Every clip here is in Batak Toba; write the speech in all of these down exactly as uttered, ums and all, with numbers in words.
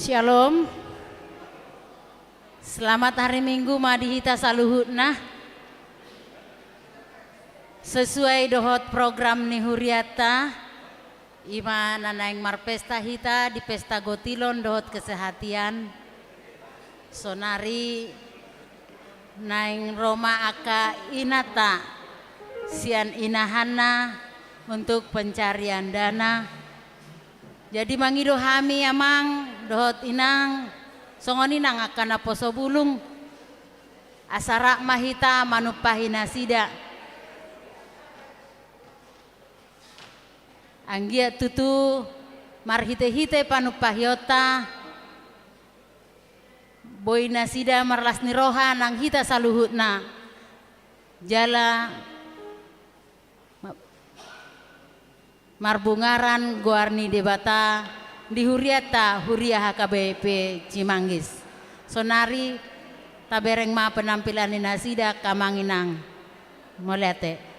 Shalom. Selamat hari Minggu ma di hita saluhutna. Sesuai dohot program ni hurianta, ima na naeng marpesta hita di pesta gotilon dohot kesehatian. Sonari naeng ro ma angka inanta sian inahanna untuk pencarian dana. Jadi mangido hami amang dohot inang, songon i nang angka naposo bulung, asa rap ma hita manumpahi nasida. Anggiat tutu marhitehite panumpahionta, boi nasida marlas ni roha nang hita saluhutna. Jala ma-, marbungaran goar ni Debata di hurianta, huria H K B P Cimanggis. Sonari tabereng ma penampilan ni nasida, amang inang. Mauliate.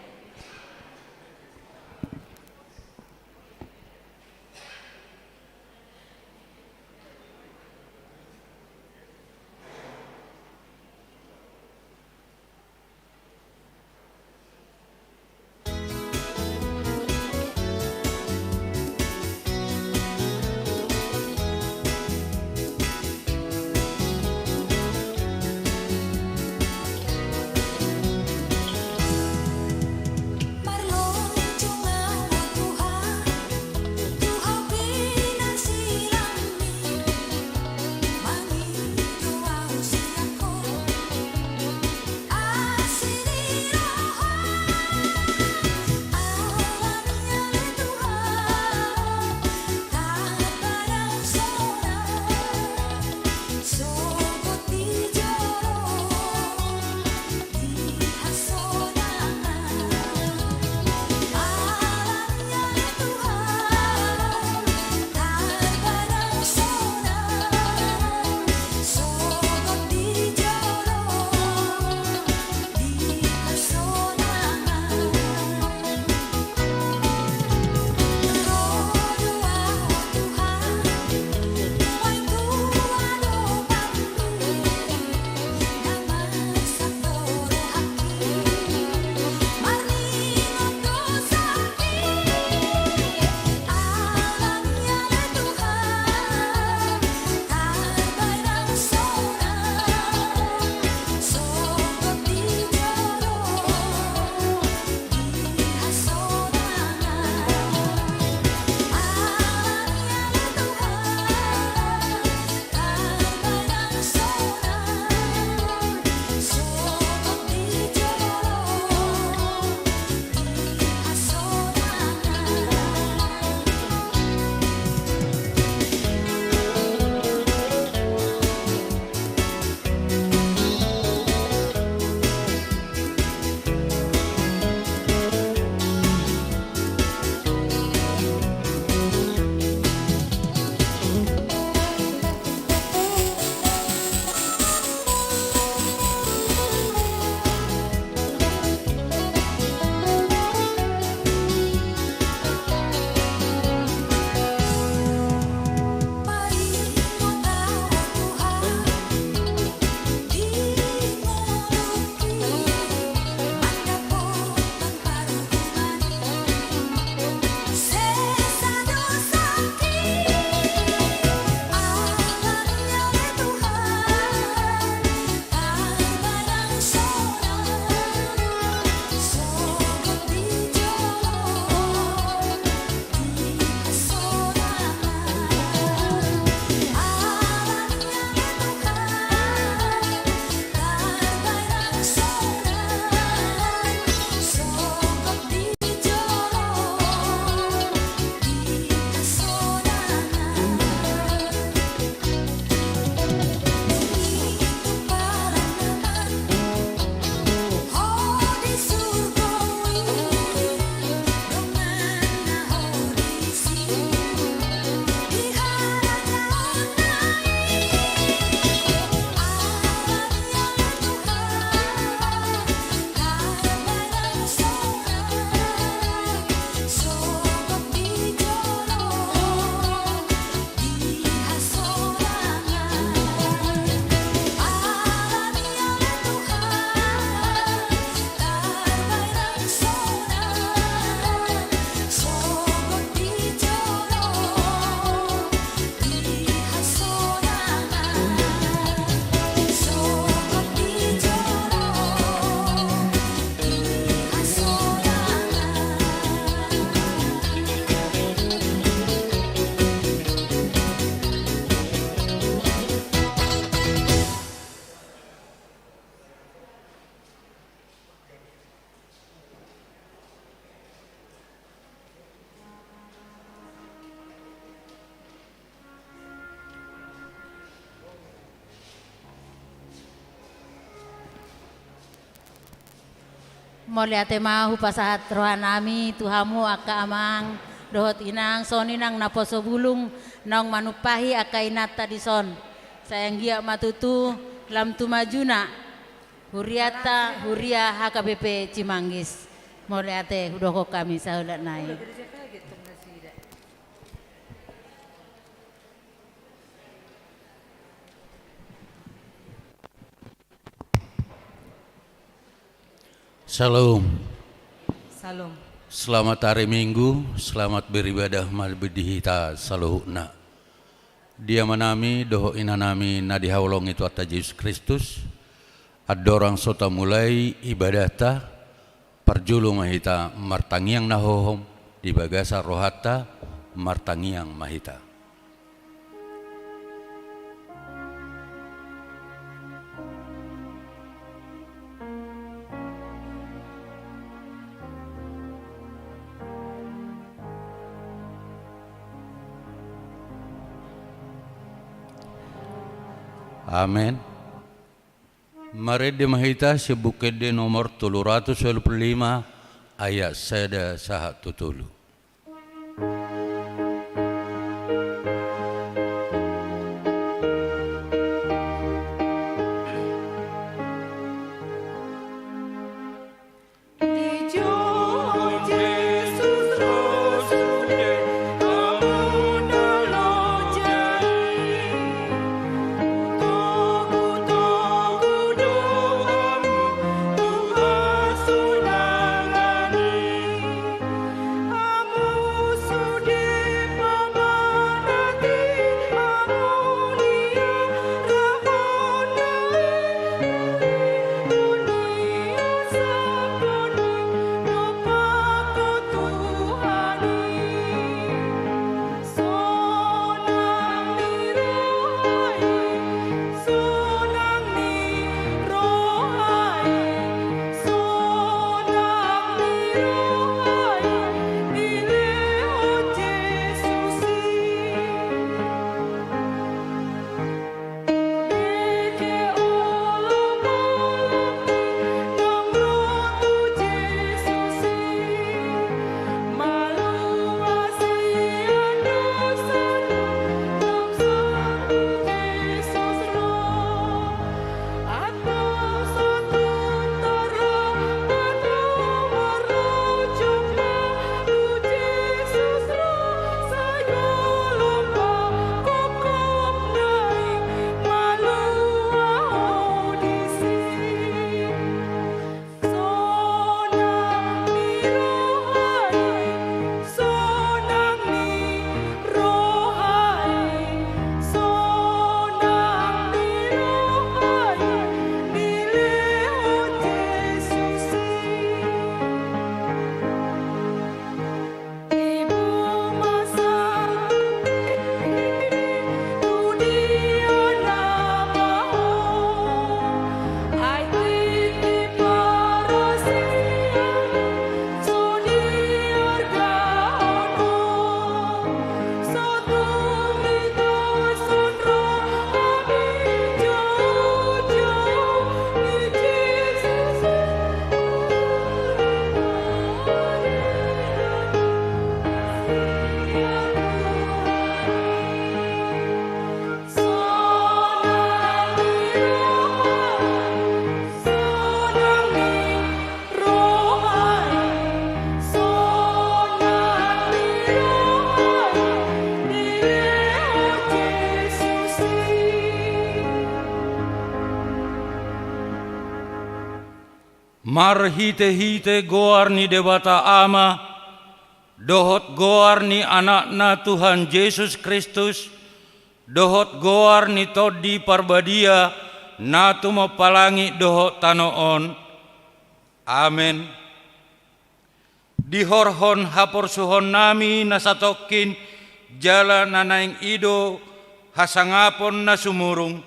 Mauliate ma hupasahat rohanami tu hamu angka amang dohot inang, songon i nang naposo bulung naung manumpahi angka inanta dison. Sai anggiat ma tutu lam tu majuna hurianta, huria H K B P Cimanggis. Mauliate hudokhon hami saulak nai. Syalom. Syalom. Selamat hari Minggu, selamat beribadah ma di hita saluhutna. Di amanami dohot inanami na dihaholongi Tuhanta Jesus Kristus, andorang so tamulai ibadahta, parjolo ma hita martangiang na hohom di bagasan rohanta, martangiang ma hita. Amen. Marende ma hita sian Buku Ende nomor tolu ratus ualu pulu lima, ayat sada sahat tu tolu. Marhitehite goar ni Debata Ama, dohot goar ni Anakna Tuhan Jesus Kristus, dohot goar ni Tondi Parbadia, na tumompa langit dohot tano on. Amen. Dihorhon haporsuhonnami na satongkin jala na naeng i do hasangapon na sumurung,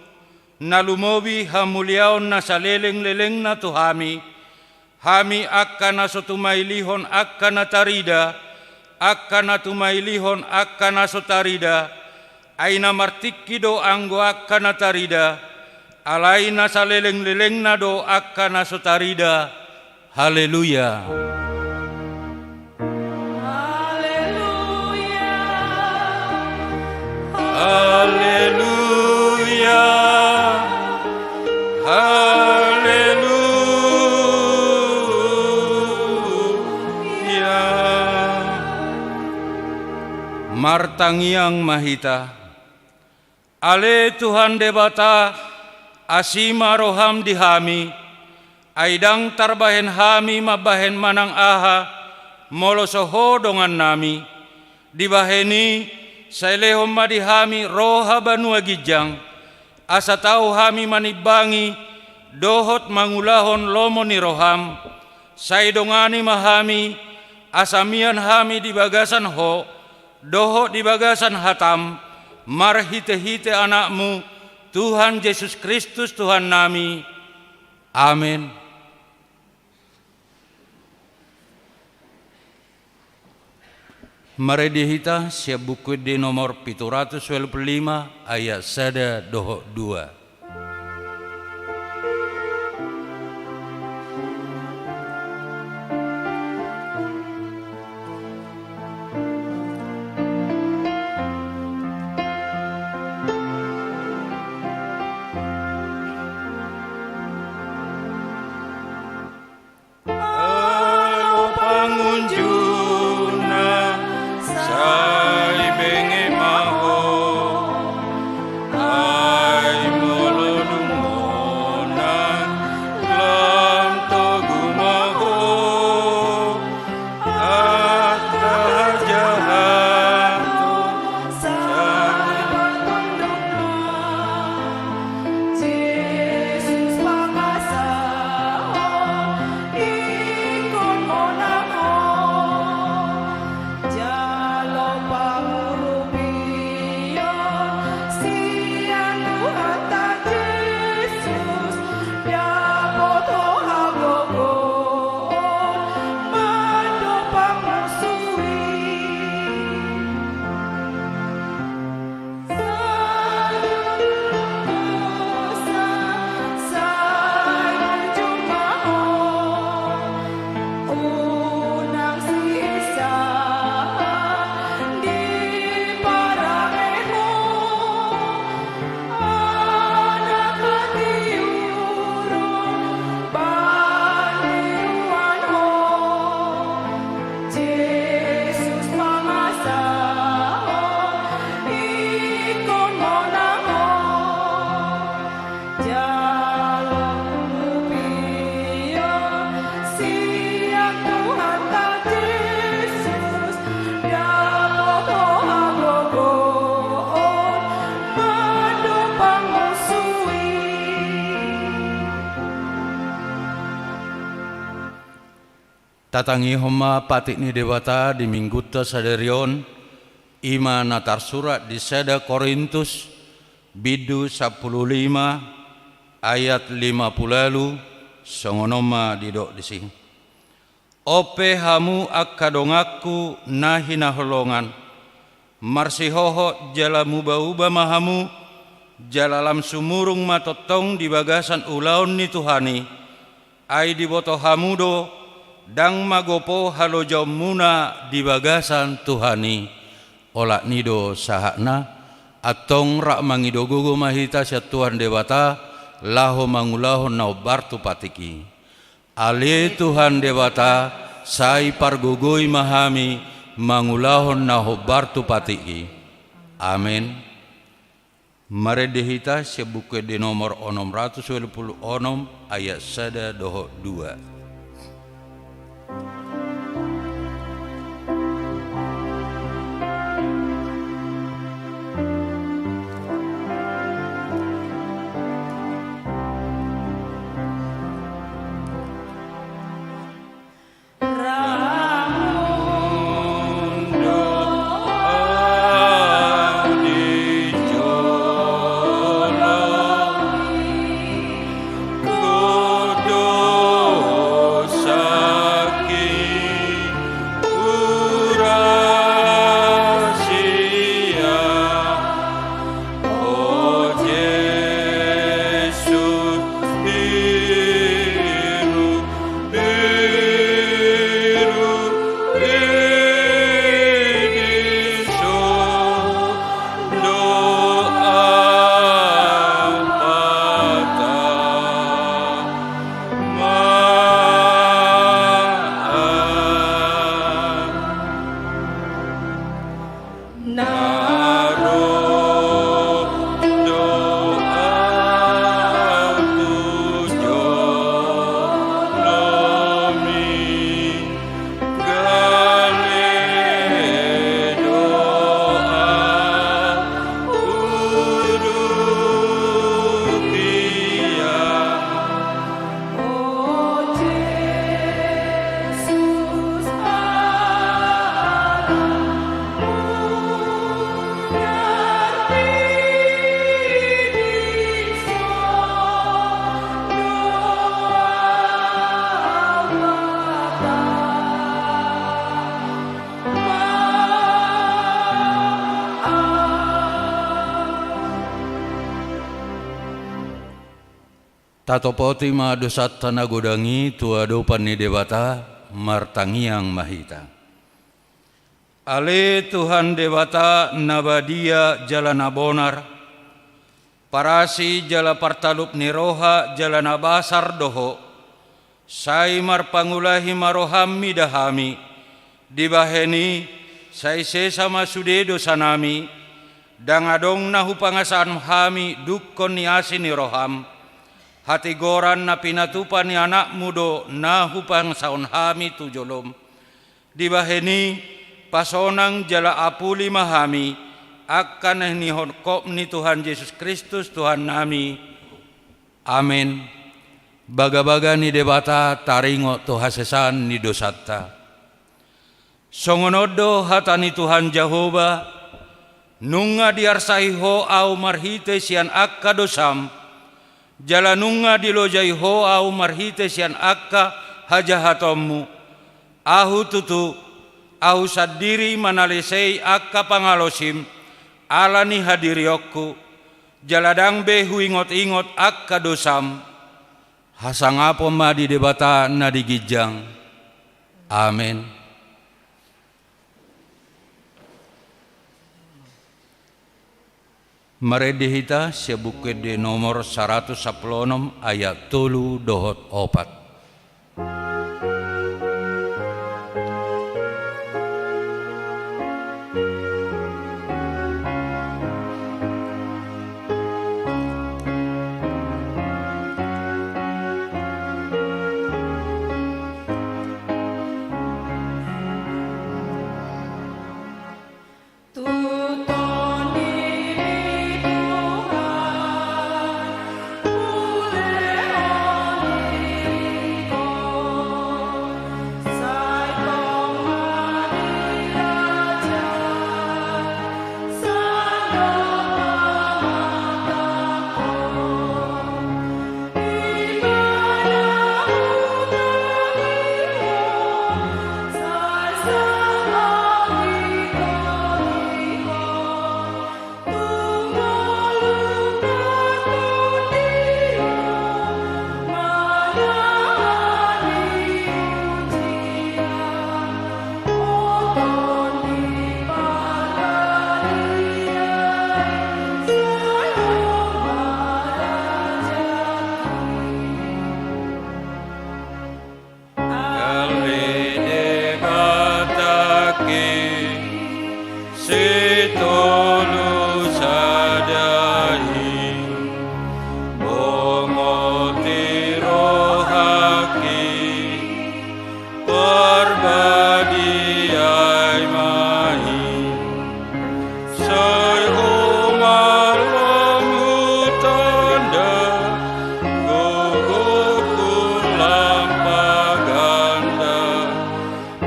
na lumobi hamuliaon na salelenglelengna tu hami, hami angka na so tumailihon angka na tarida, angka na tumailihon angka na so tarida, ai na martingki do anggo angka na tarida, alai na salelenglelengna do angka na so tarida. Haleluya. Haleluya. Haleluya. Martangiang ma hita. Ale Tuhan Debata, asi ma roham di hami, ai ndang tarbahen hami mambahen manang aha, molo so Ho dongannami. Dibahen i, sai lehon ma di hami roha banua ginjang, asa tau hami manimbangi dohot mangulahon lomo ni roham. Sai dongani ma hami, asa mian hami di bagasan Ho, dohot di bagasan hatam, marhitehite Anakmu, Tuhan Jesus Kristus Tuhannami. Amen. Marende hita sian Buku Ende nomor pitu ratus ualu pulu lima, ayat sada dohot dua. Alo pangunjuna, sai benge ma ho. Ai molo dung monang, lam togu ma ho. Angka hajahaton sai patondongna. Jesus pangasa ho, ingkon monang ho. Jalo pangurupion sian Tuhanta Jesus, dapot ho hagogoon mandok pangunsui. Jesus pangasa ho, ingkon monang ho. Jalo pangurupion sian Tuhanta Jesus, dapot ho hagogoon mandok pangunsui. Tatangihon ma patik ni Debata di Minggunta sadari on, i ma na tarsurat di sada Korintus, bindu sampulu lima, ayat lima pulu ualu, songon on ma didok disi. On pe hamu angka donganku na hinaholongan, marsihohot jala muba-uba ma hamu, jala lam sumurung ma tongtong di bagasan ulaon ni Tuhan i. Ai diboto hamu do, ndang magopo halojaonmuna di bagasan Tuhan i. Olat ni i do sahatna, antong rap mangido gogo ma hita sian Tuhan Debata, laho mangulahon na hombar tu patik i. Ale Tuhan Debata, sai pargogoi ma hami mangulahon na hombar tu patik i. Amen. Marende hita sian Buku Ende nomor onom ratus ualu pulu onom, ayat sada dohot dua. Tatopoti ma dosanta na godang i tu adopan ni Debata, martangiang ma hita. Ale Tuhan Debata na badia jala na bonar, parasi jala partalup ni roha jala na basar do Ho, sai marpangulahi ma roham mida hami, dibahen i sai sesa ma sude dosanami, ndang adong na hupangasahon hami dungkon ni asi ni roham, hatigoran na pinatupa ni Anakmu do na hupangasahon hami tu jolom. Dibahen i, pasonang jala apuli ma hami, angka na hinihongkop ni Tuhan Jesus Kristus Tuhannami. Amen. Bagabaga ni Debata taringot tu hasesaan ni dosanta. Songon on do hata ni Tuhan Jahowa, nunga diarsahi Ho ahu marhite sian angka dosam, jala nunga dilojai Ho ahu marhite sian angka hajahatonmu. Ahu tutu, ahu sandiri manalesei angka pangalosim, ala ni hadirionku, jala ndang be huingot-ingot angka dosam. Hasangapon ma di Debata na di ginjang. Amen. Marende hita sian Buku Ende nomor saratus sampulu onom ayat tolu dohot opat. Ale Debatangki, sitolu sada i, bongoti rohangki, parbadia i ma i. Sai umalum hutanda, gogoku lam paganda,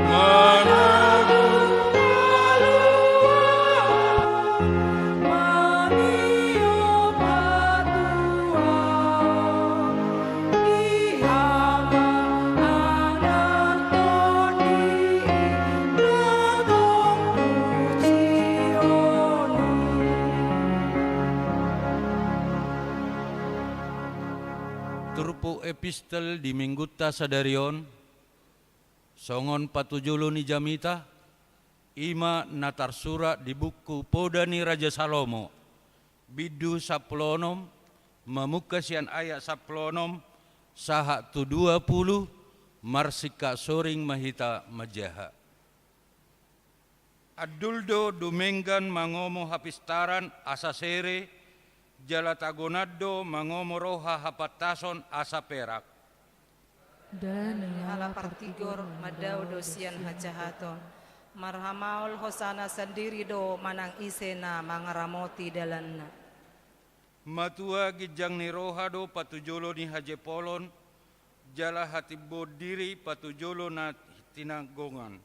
managu paluaon, mangiop hatuaon. Turpuk epistel di minggunta sadari on, songon patujolo ni jamita, i ma na tarsurat di buku Poda ni Raja Salomo, bindu sampulu onom, mamungka sian ayat sampulu onom sahat tu dua pulu, marsingkat soring ma hita manjaha. Andul do dumenggan mangomo hapistaran asa sere, jala tagonan do mangomo roha hapantason asa perak. Dame ni halak partigor mandao do sian hajahaton. Marhamaol hosana sandiri do manang ise na mangaramoti dalanna. Matua ginjang ni roha do patujolo ni hajepolon, jala hatimboon diri patujolo na tinanggongan.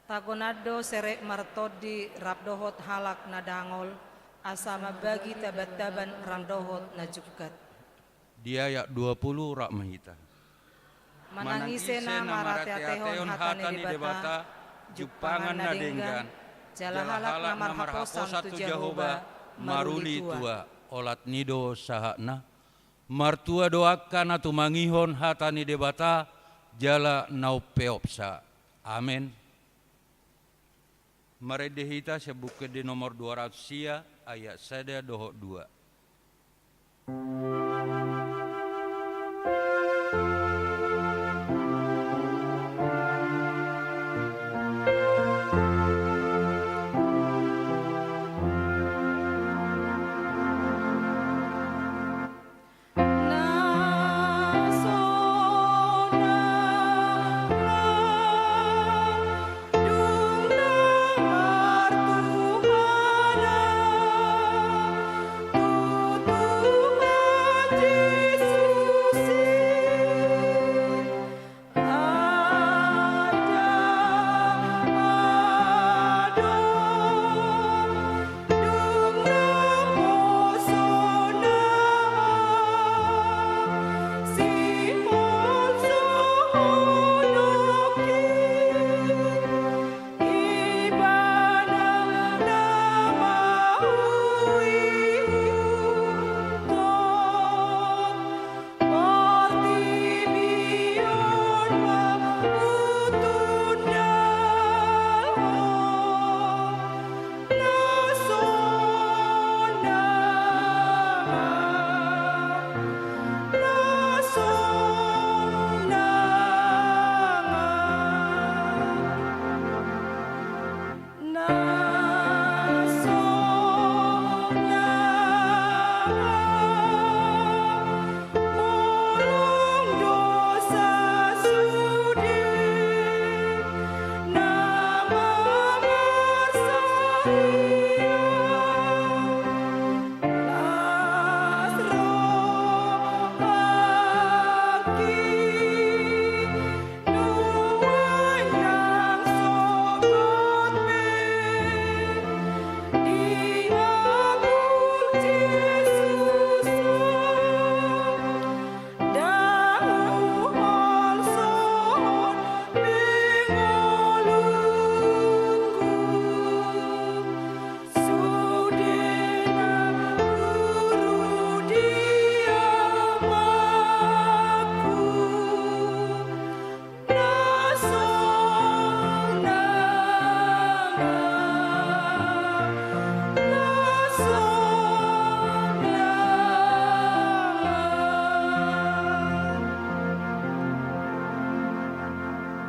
Tagonan do serep martondi rap dohot halak na dangol, asa mambagi taban-taban rap dohot na jungkat. Di ayat dua pulu rap ma hita. Manang ise na marateatehon hata ni Debata, jumpangan na denggan, jala halak na marhaposan tu Jahowa, maruli tua. Olat ni do sahatna. Martua do angka na tumangihon hata ni Debata jala na umpeopsa. Amen. Marende hita sian Buku Ende nomor dua ratus sia, ayat sada dohot dua.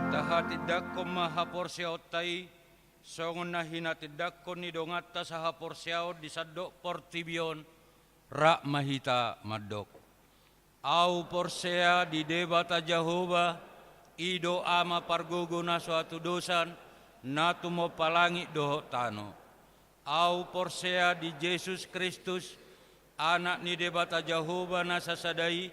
Tahatindangkon ma haporseaonta i, songon na hinatindangkon ni donganta sahaporseaon di sandok portibi on. Rap ma hita mandok. Ahu porsea di Debata Jahowa, i do Ama pargogo na so hatudosan, na tumompa langit dohot tano. Ahu porsea di Jesus Kristus, Anak ni Debata Jahowa na sasada i,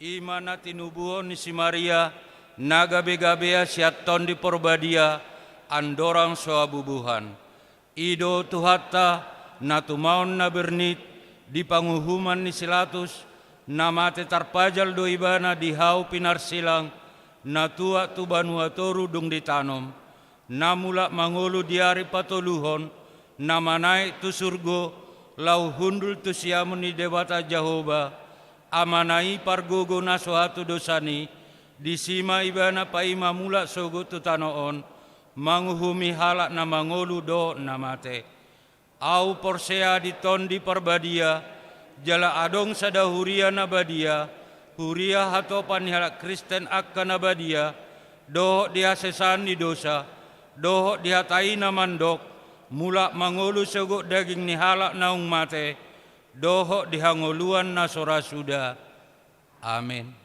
i ma na tinubuhon ni si Maria, na gabegabean sian Tondi Porbadia, andorang so habubuhan. I do Tuhanta, na tumaon na bernit, di panguhuman ni si Latus, na mate tarpajal do Ibana di hau pinarsilang, na tuat tu banua toru dung ditanom, na mulak mangolu di ari patoluhon, na manaek tu surgo, laho hundul tu siamun ni Debata Jahowa, Amana i pargogo na so hatudosan i, disi ma Ibana paima mulak sogot tu tano on, manguhumi halak na mangolu dohot na mate. Ahu porsea di Tondi Parbadia, jala adong sada huria na badia, huria hatopan ni halak Kristen angka na badia, dohot di hasesaan ni dosa, dohot di hata i na mandok, mulak mangolu sogot daging ni halak naung mate, dohot di hangoluan na so ra suda. Amen.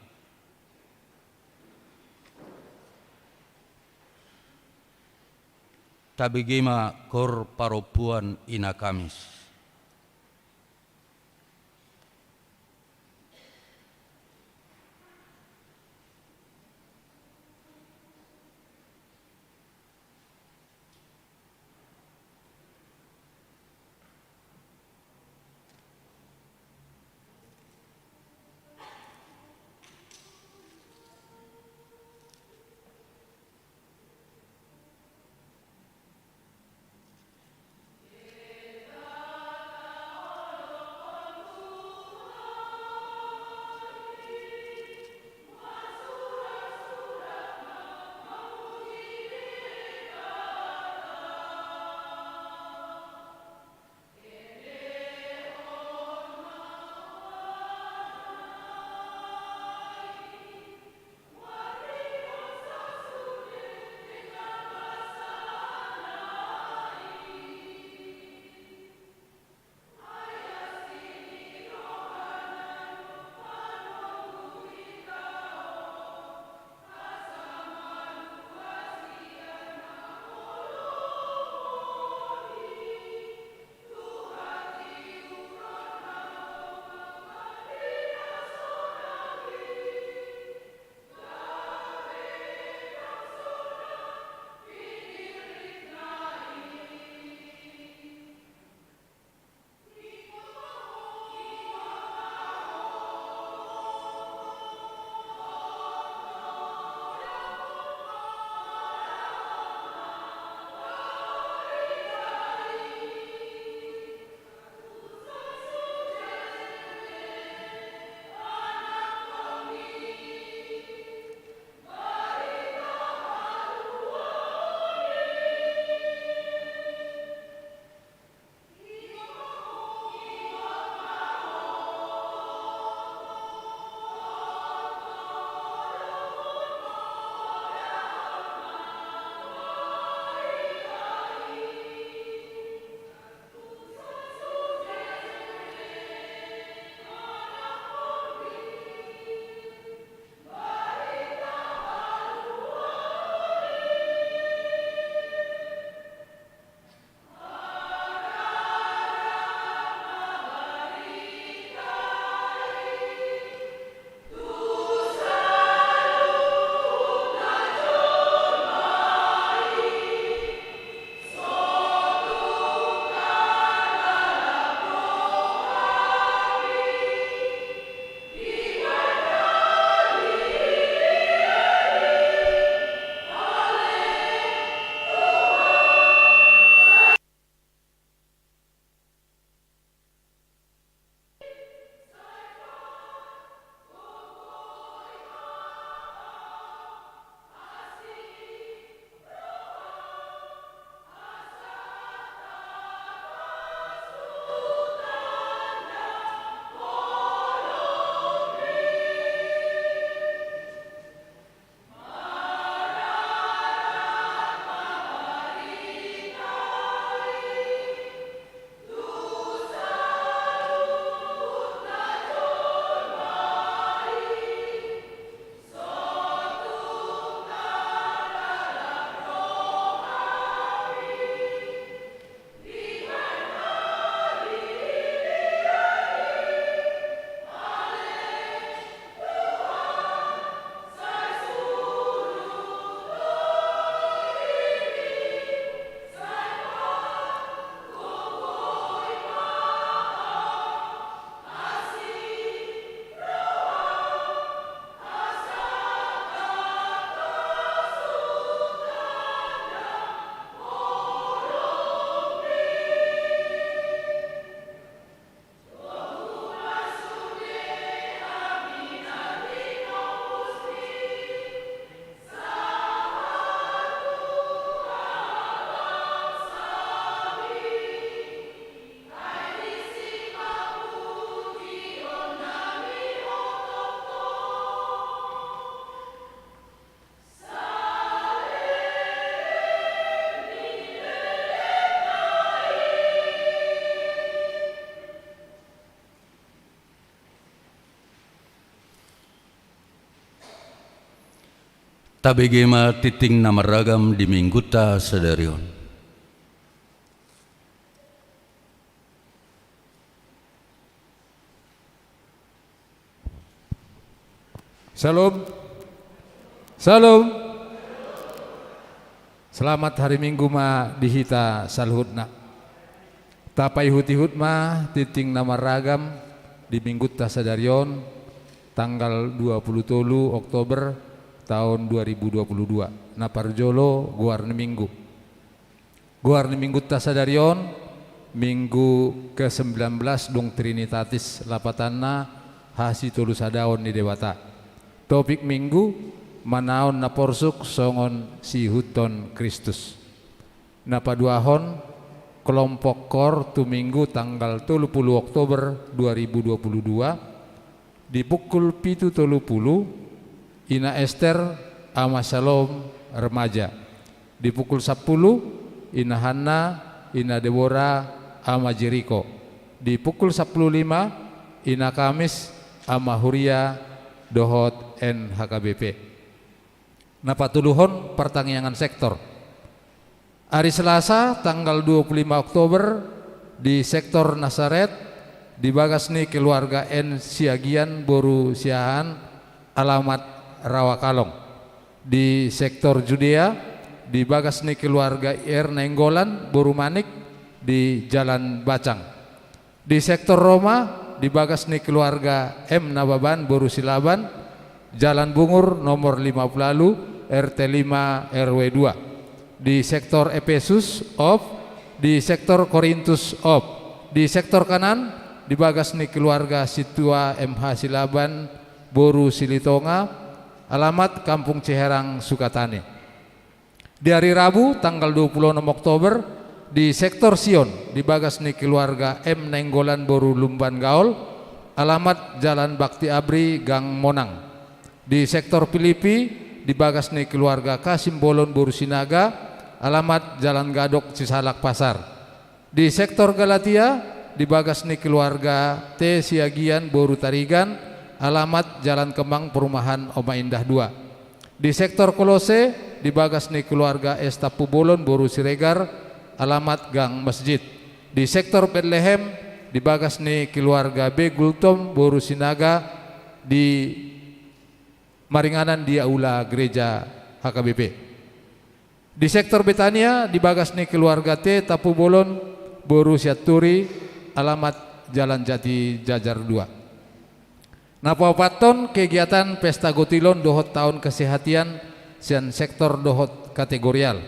Tabege ma Koor Parompuan Ina Kamis. Tabege ma tingting na marragam di Minggunta sadari on. Syalom. Syalom. Selamat hari Minggu ma di hita saluhutna. Tapaihut-ihut ma tingting na marragam di Minggunta sadari on, tanggal dua puluh tolu Oktober taon dua ribu dua puluh dua. Na parjolo, goar ni Minggu. Goar ni Minggunta sadari on, Minggu ke sembilan belas dung Trinitatis, lapatanna hasitolusadaon ni Debata. Topik Minggu, manaon na porsuk songon siihuthon Kristus. Na paduahon, kelompok kor tu Minggu tanggal tolu puluh Oktober dua ribu dua puluh dua, di pukul pitu tolu puluh, Ina Ester, Ama Syalom, remaja. Di pukul sampulu, Ina Hanna, Ina Debora, Ama Jeriko. Di pukul sampulu lima, Ina Kamis, Ama Huria, dohot N H K B P. Na patoluhon, partangiangan sektor. Ari Selasa, tanggal dua puluh lima Oktober, di sektor Nasaret, di bagas ni keluarga N Siagian boru Siahaan, alamat Rawakalong. Di sektor Judea, di bagas ni keluarga R Nainggolan boru Manik, di Jalan Bacang. Di sektor Roma, di bagas ni keluarga M Nababan boru Silaban, Jalan Bungur nomor lima puluh ualu, R T lima, R W dua. Di sektor Epesus, op, di sektor Korintus, op. Di sektor Kanaan, di bagas ni keluarga Sintua M H Silaban boru Silitonga, alamat Kampung Ciherang, Sukatani. Di ari Rabu, tanggal dua puluh onom Oktober, di sektor Sion, di bagas ni keluarga M Nainggolan boru Lumban Gaol, alamat Jalan Bakti Abri, Gang Monang. Di sektor Pilipi, di bagas ni keluarga K Simbolon boru Sinaga, alamat Jalan Gadok, Cisalak Pasar. Di sektor Galatia, di bagas ni keluarga T Siagian boru Tarigan, alamat Jalan Kemang, Perumahan Oma Indah dua. Di sektor Kolose, di bagas ni keluarga S Tampubolon boru Siregar, alamat Gang Masjid. Di sektor Betlehem, di bagas ni keluarga B Gultom boru Sinaga, di maringanan di aula gereja H K B P. Di sektor Betania, di bagas ni keluarga T Tampubolon boru Sianturi, alamat Jalan Jati Jajar dua. Na paopathon, kegiatan pesta gotilon dohot taon kesehatian sian sektor dohot kategorial.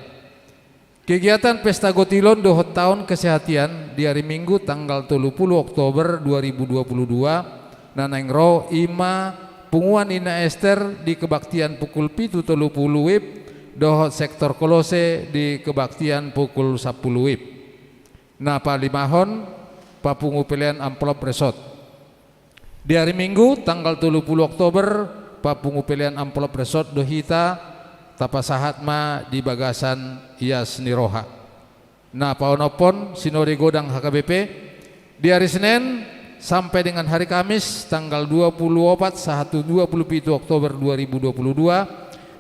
Kegiatan pesta gotilon dohot taon kesehatian di ari Minggu tanggal tolu puluh Oktober dua ribu dua puluh dua, na naeng ro i ma punguan Ina Ester di kebaktian pukul pitu tolu puluh wib, dohot sektor Kolose di kebaktian pukul sampulu wib. Na palimahon, papungu pelean amplop resort. Di ari Minggu, tanggal tolu puluh Oktober, papungu pelean amplop resort do hita, tapasahat ma di bagasan ias ni roha. Na paonomhon, Sinode Godang H K B P, di ari Senin sampai dengan hari Kamis, tanggal dua puluh opat sahat tu dua puluh pitu Oktober dua ribu dua puluh dua,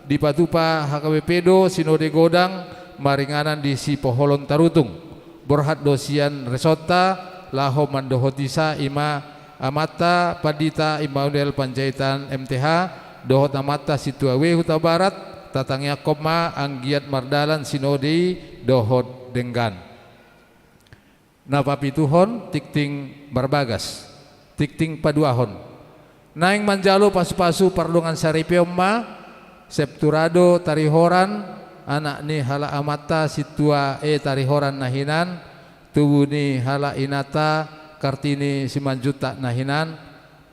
dipatupa H K B P do Sinode Godang maringanan di Sipoholon Tarutung. Borhat do sian resortta laho mandohoti sa i ma Amanta Pandita Immanuel Panjaitan M T H, dohot Amanta Sintua W Huta Barat, tatangiangkon ma anggiat mardalan sinode i dohot denggan. Na papituhon, tingting marbagas. Tingting paduahon. Naeng manjalo pasupasu pardongansaripeon ma, Septurado Tarihoran, anak ni halak amanta Sintua E Tarihoran na hinan, tubu ni halak inanta Kartini Simanjuntak na hinan,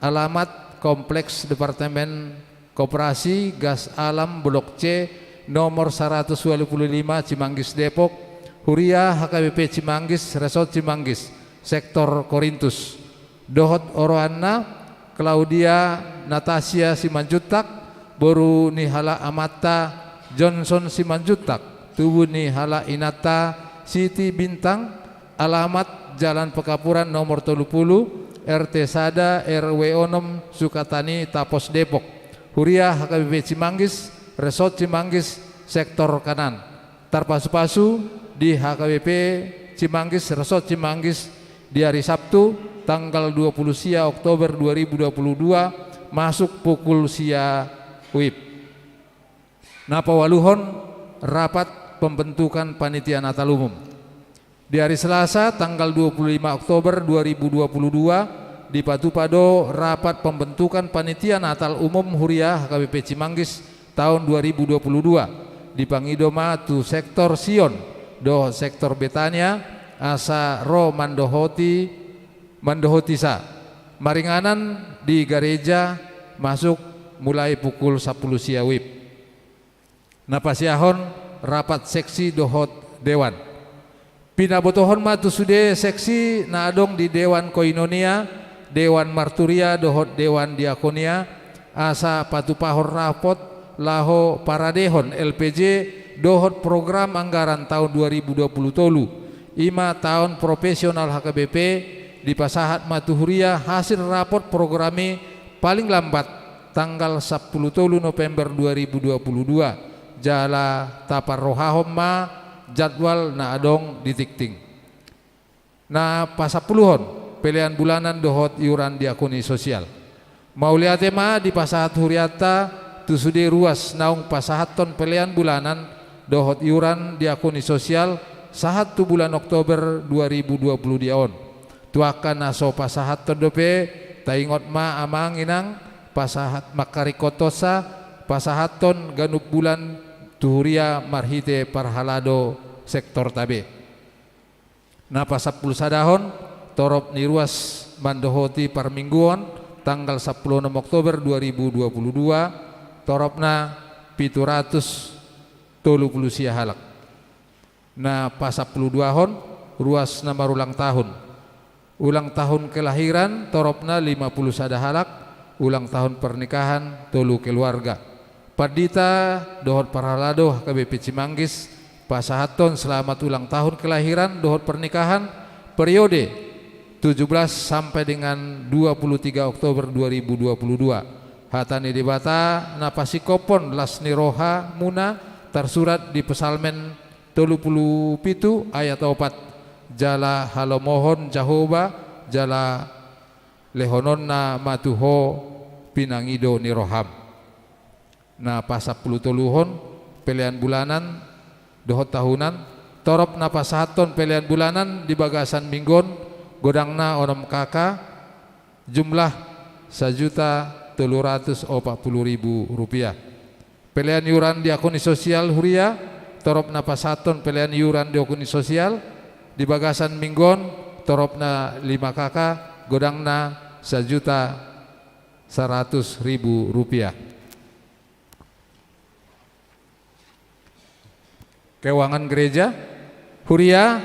alamat Kompleks Departemen Koperasi Gas Alam Blok C, nomor saratus ualu pulu lima, Cimanggis, Depok, huria H K B P Cimanggis, Resort Cimanggis, Sektor Korintus. Dohot oroanna, Claudia Natasia Simanjuntak, boru ni halak amanta Johnson Simanjuntak, tubu ni halak inanta Siti Bintang, alamat Jalan Pekapuran nomor tolu pulu, R T sada, R W onom, Sukatani, Tapos, Depok. Huria H K B P Cimanggis, Resort Cimanggis, sektor kanan. Tarpasupasu di H K B P Cimanggis, Resort Cimanggis, di ari Sabtu, tanggal dua puluh sia Oktober dua ribu dua puluh dua, masuk pukul sia WIB. Na paualuhon, rapat pembentukan panitia Natal umum. Di ari Selasa, tanggal dua puluh lima Oktober dua ribu dua puluh dua, dipatupa do rapat pembentukan panitia Natal umum Huria H K B P Cimanggis taon dua ribu dua puluh dua. Dipangido ma tu sektor Sion dohot sektor Betania, asa ro mandohoti, mandohoti sa. Maringanan di gareja, masuk mulai pukul sampulu sia WIB. Na pasiahon, rapat seksi dohot dewan. Pinabotohon ma tu sude seksi na adong di dewan koinonia, dewan marturia dohot dewan diakonia, asa patupahon rapot laho paradehon L P J dohot program anggaran taon dua ribu dua puluh tolu, i ma taon profesional H K B P. Dipasahat ma tu huria hasil rapot program i paling lambat tanggal sampulu tolu November dua ribu dua puluh dua, jala taparrohahon ma jadwal na adong di tingting. Na pasampuluhon, pelean bulanan dohot iuran diakoni sosial. Mauliate ma dipasahat hurianta tu sude ruas naung pasahathon pelean bulanan dohot iuran diakoni sosial sahat tu bulan Oktober dua ribu dua puluh dua on. Tu angka na so pasahathon dope, taingot ma amang inang, pasahat mangkaringkothonsa, pasahathon ganup bulan tu huria marhite parhalado sektorta be. Na pasampulusadahon, torop ni ruas mandohoti parmingguon, tanggal sampulu onom Oktober dua ribu dua puluh dua, toropna pitu ratus tolu pulu sia halak. Na pasampuluduahon, ruas na marulang tahun. Ulang tahun kelahiran, toropna lima pulu sada halak, ulang tahun pernikahan, tolu keluarga. Pandita dohot parhalado H K B P Cimanggis, pasahathon selamat ulang tahun kelahiran dohot pernikahan, periode tujuh belas sampai dengan dua puluh tiga Oktober dua ribu dua puluh dua. Hata ni Debata na pasingkophon las ni rohamuna tarsurat di Psalmen tolu pulu pitu ayat opat, jala halomohon Jahowa, jala lehononna ma tu ho pinangido ni roham. Na pasampulutoluhon, pelean bulanan dohot tahunan, torop na pasahathon pelean bulanan di bagasan minggu on, godangna onom K K, jumlah sajuta tolu ratus opat pulu ribu rupiah. Pelean iuran diakoni sosial huria, torop na pasahathon pelean iuran diakoni sosial di bagasan minggu on, toropna lima K K, godangna sajuta saratus ribu rupiah. Keuangan gereja, huria,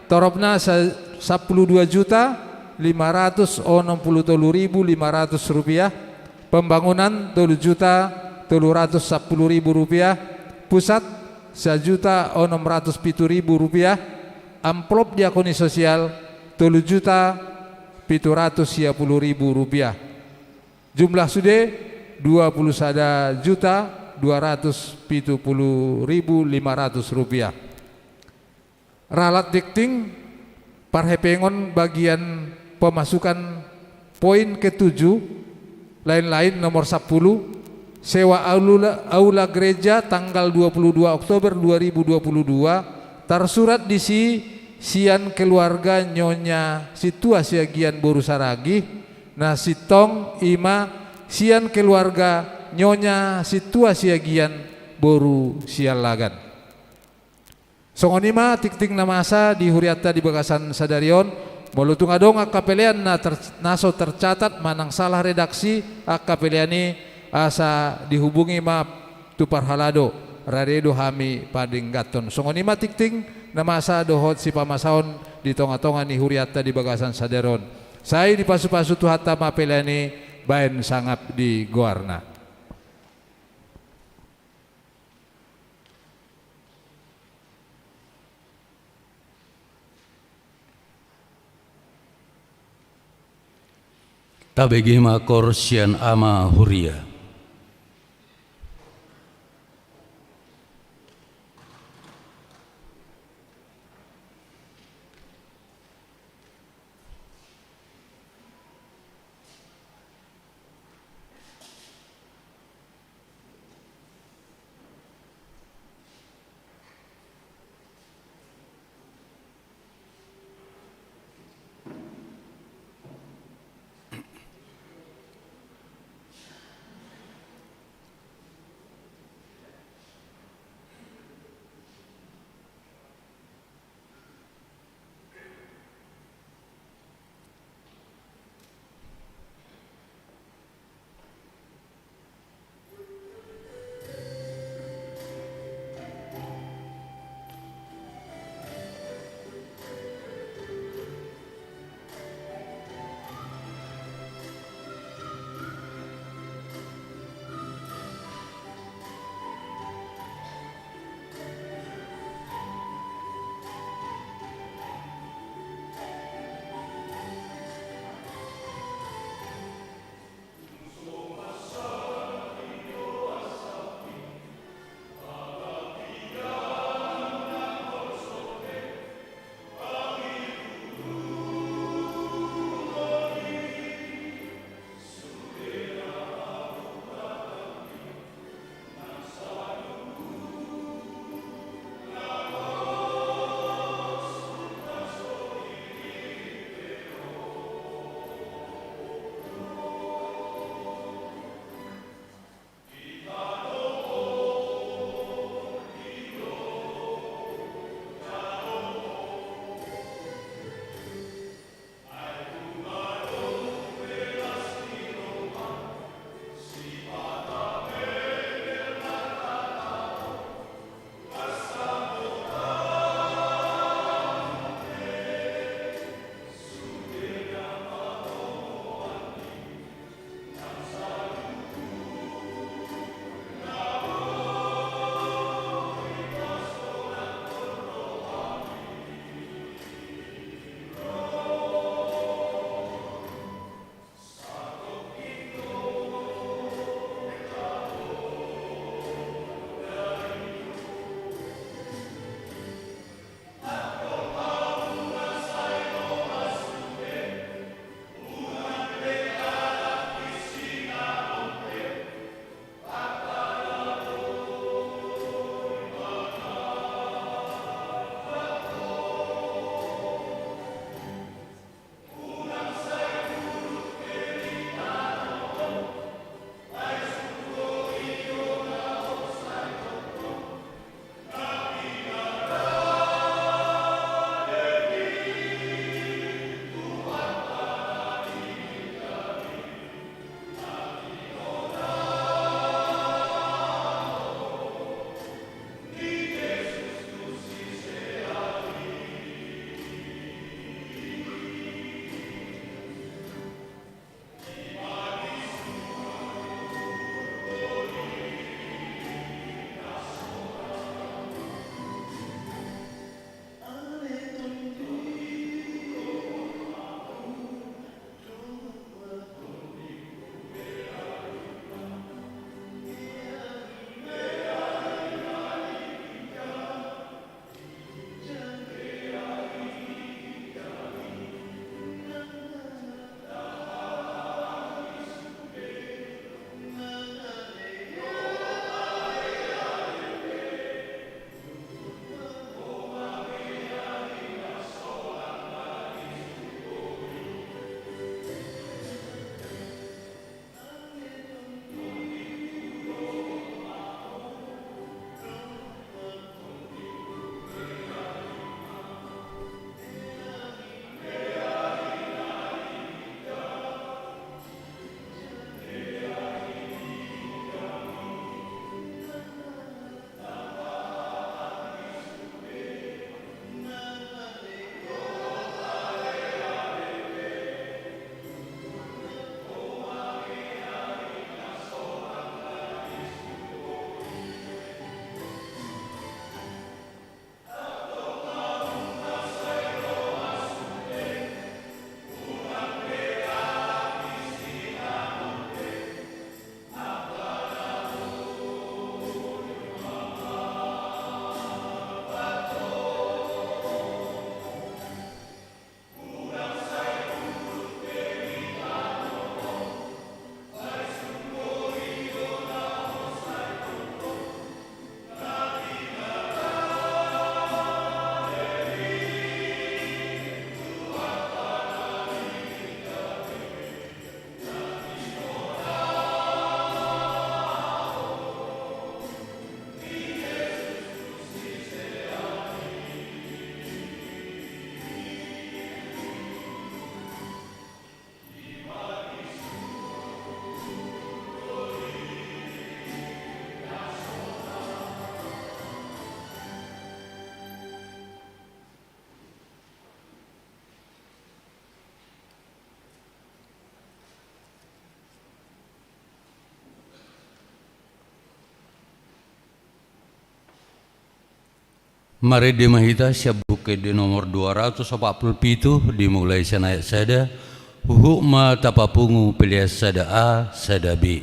toropna sa-, sampulu dua juta lima ratus onom pulu tolu ribu lima ratus rupiah, pembangunan tolu juta tolu ratus sampulu ribu rupiah, pusat sajuta onom ratus pitu ribu rupiah, amplop diakoni sosial tolu juta pitu ratus sia pulu ribu rupiah. Jumlah sude dua pulu sada juta dua ratus pitu pulu ribu lima ratus rupiah. Ralat dikting parhepengon bagian pemasukan poin ketujuh, lain-lain nomor sampulu, sewa aula, aula gereja tanggal dua pulu dua Oktober dua ribu dua pulu dua, tarsurat disi sian keluarga Nyonya Sintua Siagian boru Saragih, na sintong i ma sian keluarga Nyonya Sintua Siagian boru Siallagan. Songon i ma tingting na masa di hurianta di bagasan sadari on, molo tung adong angka pelean na ter-, na so tercatat manang salah redaksi angka pelean i, asa dihubungi ma tu parhalado, rade do hami padengganhon. Songon i ma tingting na masa dohot sipamasaon di tonga-tonga ni hurianta di bagasan sadari on. Sai dipasupasu Tuhanta ma pelean i baen sangap di goarna. Tabege ma koor sian ama huria. Marende ma hita sian Buku Ende nomor dua ratus opat pulu pitu, dimulai sian ayat sada, huhut ma tapapungu pelean sada A, sada B.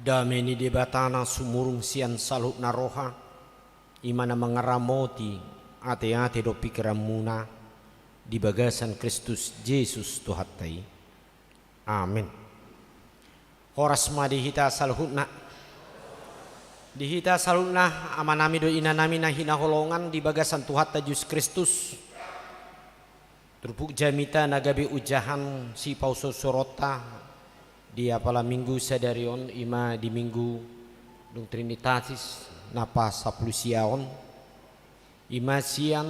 Dame ni Debata na sumurung sian saluhutna roha, i ma na mangaramoti ateate dohot pingkiranmuna di bagasan Kristus Jesus Tuhanta i. Amen. Horas ma di hita saluhutna. Di hita saluhutna, amanami dohot inanami na hinaholongan di bagasan Tuhanta Jesus Kristus. Turpuk jamita na gabe ojahan sipausur-usuronta di apala Minggu sadari on, i ma di Minggu Dung Trinitatis na pasampulu siaon, ima sian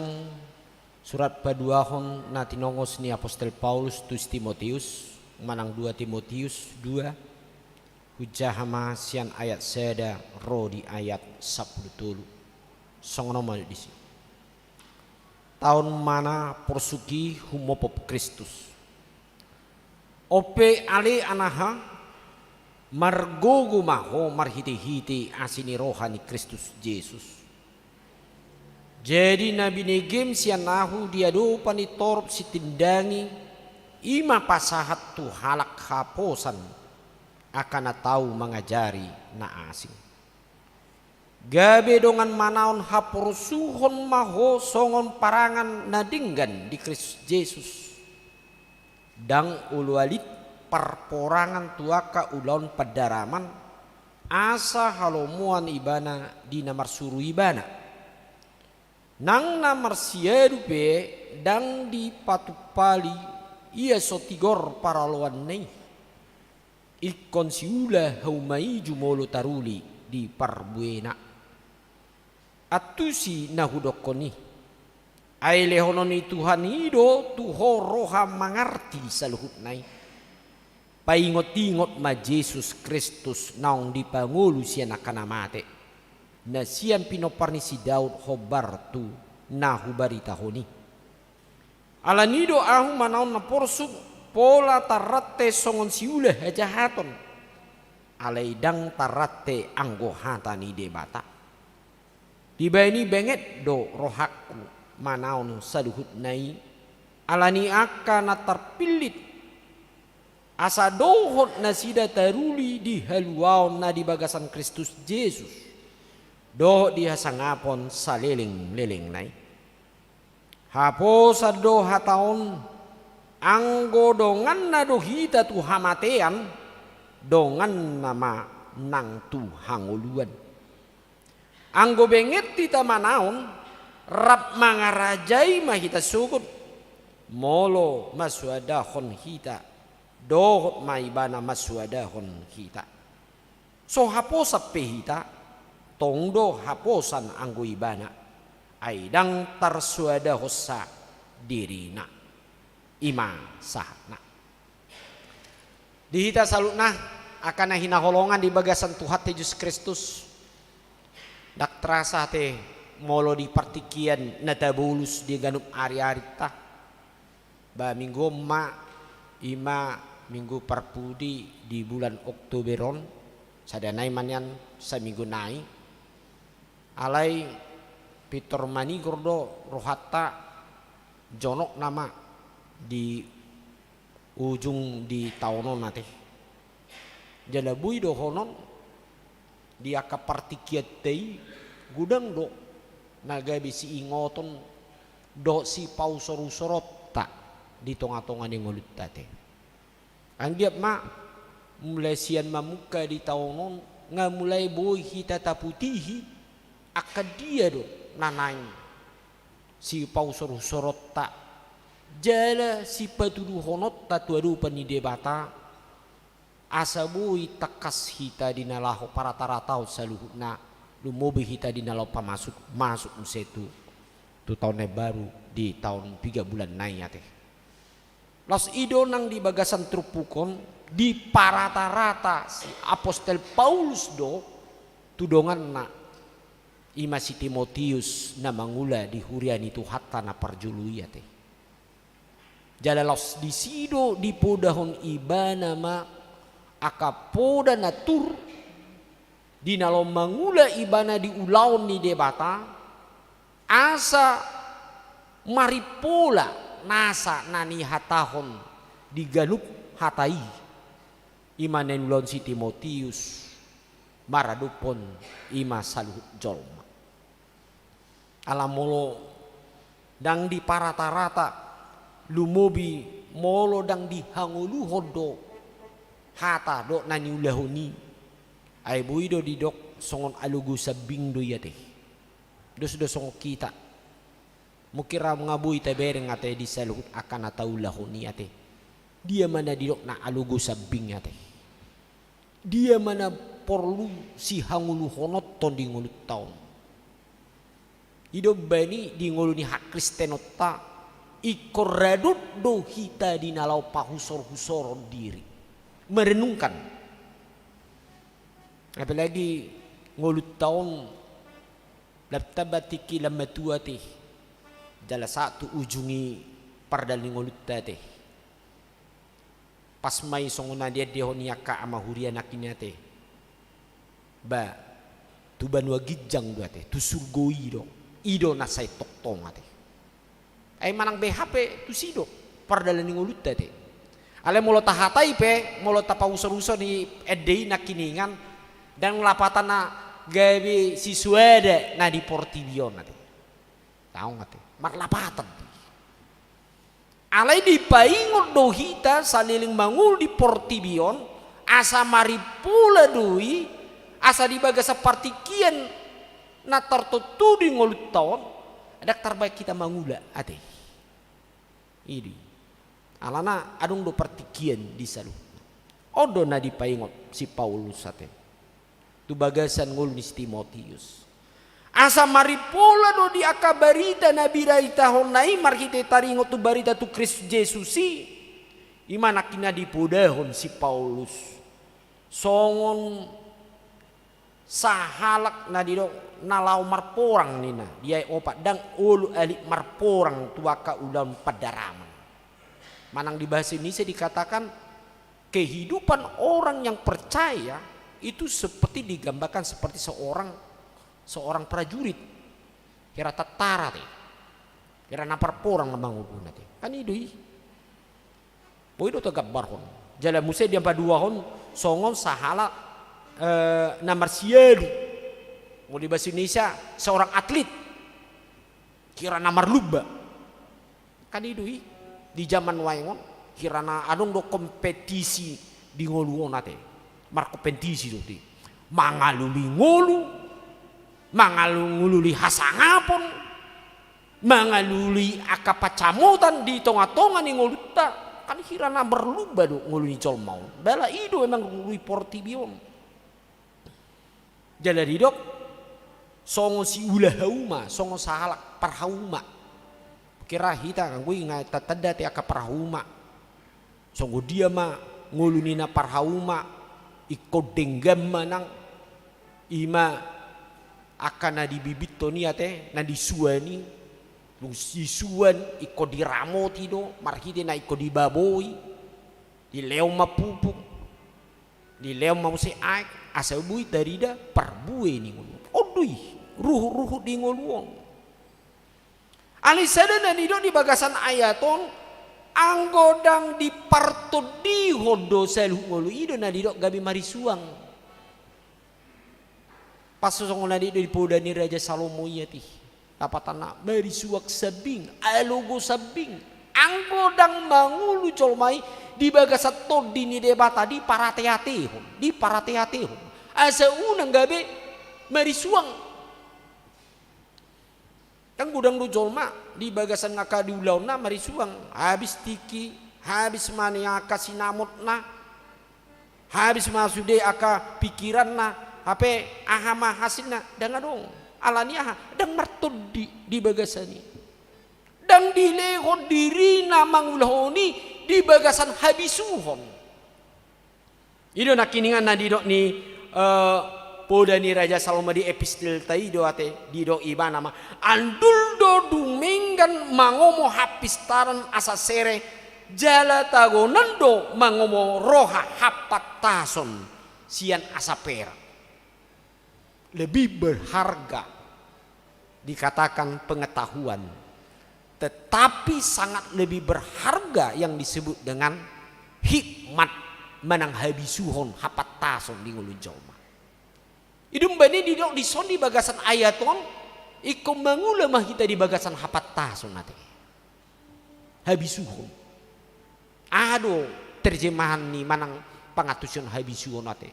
surat paduahon na tinongos ni apostel Paulus tu si Timoteus, manang dua Timoteus dua, hujaha ma sian ayat sada ro di ayat sampulu tolu. Songon on ma disi. Taon ma na porsuk i humopop Kristus. Onpe ale anaha, margogo ma ho marhitehite asi ni roha ni Kristus Jesus. Jadi na binegem sian ahu di adopan ni torop sitindangi, ima pasahat tu halak haposan, angka na tau mangajari na asing. Gabe dongan manaon haporsuhon ma ho songon parangan na denggan di Kristus Jesus. Ndang oloalit parporangan tu angka ulaon pandaraman, asa halomoan ibana di na marsuru ibana. Nang na marsiadu pe ndang dipatumpali ia so tigor paraloanna i. Ingkon siula hauma i jumolo taruli di parbuena. Antusi na hudokkon i. Ai lehonon ni Tuhan i do tu ho roha mangarti saluhutna i. Paingot-ingot ma Jesus Kristus naung dipangolu sian angka na mate, na sian pinompar ni si Daud hombar tu na hubaritahon i. Alani do ahu manaon na porsuk, pola tarrante songon siula hajahaton, alai ndang tarrante anggo hata ni Debata. Dibahen i benget do rohangku manaon saluhutna i, alani angka na tarpillit, asa dohot nasida taruli di haluaon na di bagasan Kristus Jesus, dohot di hasangapon saleleng-lelengna i. Haposan do hata on, anggo donganna do hita tu hamatean, donganna ma nang tu hangoluan. Anggo benget hita manaon, rap mangarajai ma hita sogot, molo mansoadahon hita, dohot ma ibana mansoadahon hita. So haposan pe hita, tong do haposan anggo ibana, ai ndang tarsoadahonsa dirina. Ima sahatna. Di hita saluhutna, angka na hinaholongan di bagasan Tuhanta Jesus Kristus, ndang terasa ate molo di partingkian na tabolus di ganup ari-arinta. Ba minggu on ma, ima minggu parpudi di bulan Oktober on, sada nai ma nian saminggu nai. Alai pintor manigor do rohanta, jonok nama di ujung di taon on ate. Jala boi dohonon di angka partingkianta i, godang do na gabe siingoton dohot sipausor-usoronta di tonga-tonga ni ngolunta ate. Anggiat ma mulai sian mamungka di taon on, nga mulai boi hita taputihi angka dia do na naeng sipausor-usoronta jala sipatuduhononta tu adopan ni Debata, asa boi tangkas hita di na laho parata-rata on saluhutna, lumobi hita di na laho pamasuk, masuk muse tu, tu taon na baru di taon piga bulan nai ate. Laos i do nang di bagasan turpuk on, diparata-rata si apostel Paulus do tu donganna, ima si Timoteus na mangula di huria ni Tuhanta na parjolo i ate. Jala laos disi do dipodahon ibana ma angka poda na tur di na laho mangula ibana di ulaon ni Debata, asa marimpola nasa na nihatahon di ganup hata i, ima na niulahon si Timoteus maradophon ima saluhut jolma. Ala molo ndang diparata-rata, lumobi molo ndang dihangoluhon do hata dohot na niulahon i, ai boi do didok songon alogo sambing do i ate. Dos do songon hita. Mungkin ra nga boi tabereng ate di saluhut angka na taulahon i ate. Dia ma na didok na alogo sambing ate. Dia ma na porlu sihangoluhononton di ngolunta on. I do umbahen i di ngolu ni hakristenonta, ingkon rade do hita di na laho pahusorhusoron diri. Merenungkan. Apalagi ngolunta on lam tamba tingki lam matua ate. Jala sahat tu ujung ni pardalan ni ngolunta ate. Pas ma i songon na niendehon ni angka ama huria nangkin i ate. Ba, tu banua ginjang do ate, tu surgo i do. I do na sai tongtong ate. Ai manang beha pe tusi do pardalan ni ngolunta ate. Alai molo tahatai pe, molo tapahusorhusoron ende i nangkiningan, ndang lapatan na gabe sisuada na di portibi on ate. Taon ate, marlapatan. Alai dipaingot do hita saleleng mangolu di portibi on, asa marimpola do i, asa di bagasan partingkian na tartutu di ngolunta on, ndang tarbaen hita mangula ate. I do i. Alana adong do partingkian di saluhutna. On do na dipaingot si Paulus ate tu bagasan ngolu ni si Timotius. Asa marimpola do di angka barita na binaritahonna i marhite taringot tu barita tu Kristus Jesus i, i ma nangkin na dipodahon si Paulus songon sahalak na didok na laho marporang ninna di ayat opat, ndang olo alit marporang tu angka ulaon pandaraman. Manang di bahasa Indonesia dikatakan, kehidupan orang yang percaya itu seperti digambarkan seperti seorang, seorang prajurit. Hira tentara te. Hira na parporang na mangolu na te. Kan i do i. Boi do tagambarhon. Jala muse dipaduahon songon sahalak, eh, na marsialu. Molo di bahasa Indonesia, seorang atlet. Hira na marlumba. Kan i do i, di jaman nuaeng on, hira na adong do kompetisi di ngolu on ate. Markompetisi do i. Mangalului ngolu, mangalului hasangapon, mangalului angka pansamotan di tongatonga ni ngolunta. Kan hira na marlumba do ngolu ni jolma on. Jala i do emang ruru ni portibi on. Jala didok, songon siula hauma, songon sahalak parhauma. Hira hita, anggo i nga tatanda te angka parhauma. Songon dia ma ngolu ni na parhauma, ingkon denggan ma nang, i ma angka na dibibithon i ate, na disuan i, dung disuan, ingkon diramoti do, marhite na ingkon dibaboi, dilehon ma pupuk. Dilehon ma muse aek, asa boi tarida parbue ni ngolu on. On do i, ruhutruhut di ngolu on. Alai sada na nidok di bagasan ayat on, anggo ndang dipartondihon do saluhut ngolu i do na nidok gabe marisuang. Pas songon na nidok di poda ni Raja Salomo i ate. Dapatanna marisuang sambing, alogo sambing. Anggo ndang mangolu jolma i di bagasan tondi ni Debata diparateatehon, diparateatehon. Asa unang gabe marisuang. Kan godang do jolma di bagasan angka di ulaonna marisuang, habis tingki, habis ma nian angka sinamotna, habis ma sude angka pikiranna, hape aha ma hasilna, ndang adong. Alani aha, ndang martondi di bagasan i. Ndang dilehon dirina mangulahon i di bagasan habisuhon. I do nangkiningan na nidok ni, eh, poda ni Raja Salomo di epistelta i do ate, didok ibana ma, andul do dumenggan mangomo hapistaran asa sere, jala tagonan do mangomo roha hapantason sian asa perak. Lebih berharga dikatakan pengetahuan, tetapi sangat lebih berharga yang disebut dengan hikmat manang habisuhon, hapantason di ngolu ni jolma. I do umbahen i didok dison di bagasan ayat on, ingkon mangula ma hita di bagasan hapantason ate. Habisuhon. Aha do terjemahan ni manang pangantusion habisuhon ate?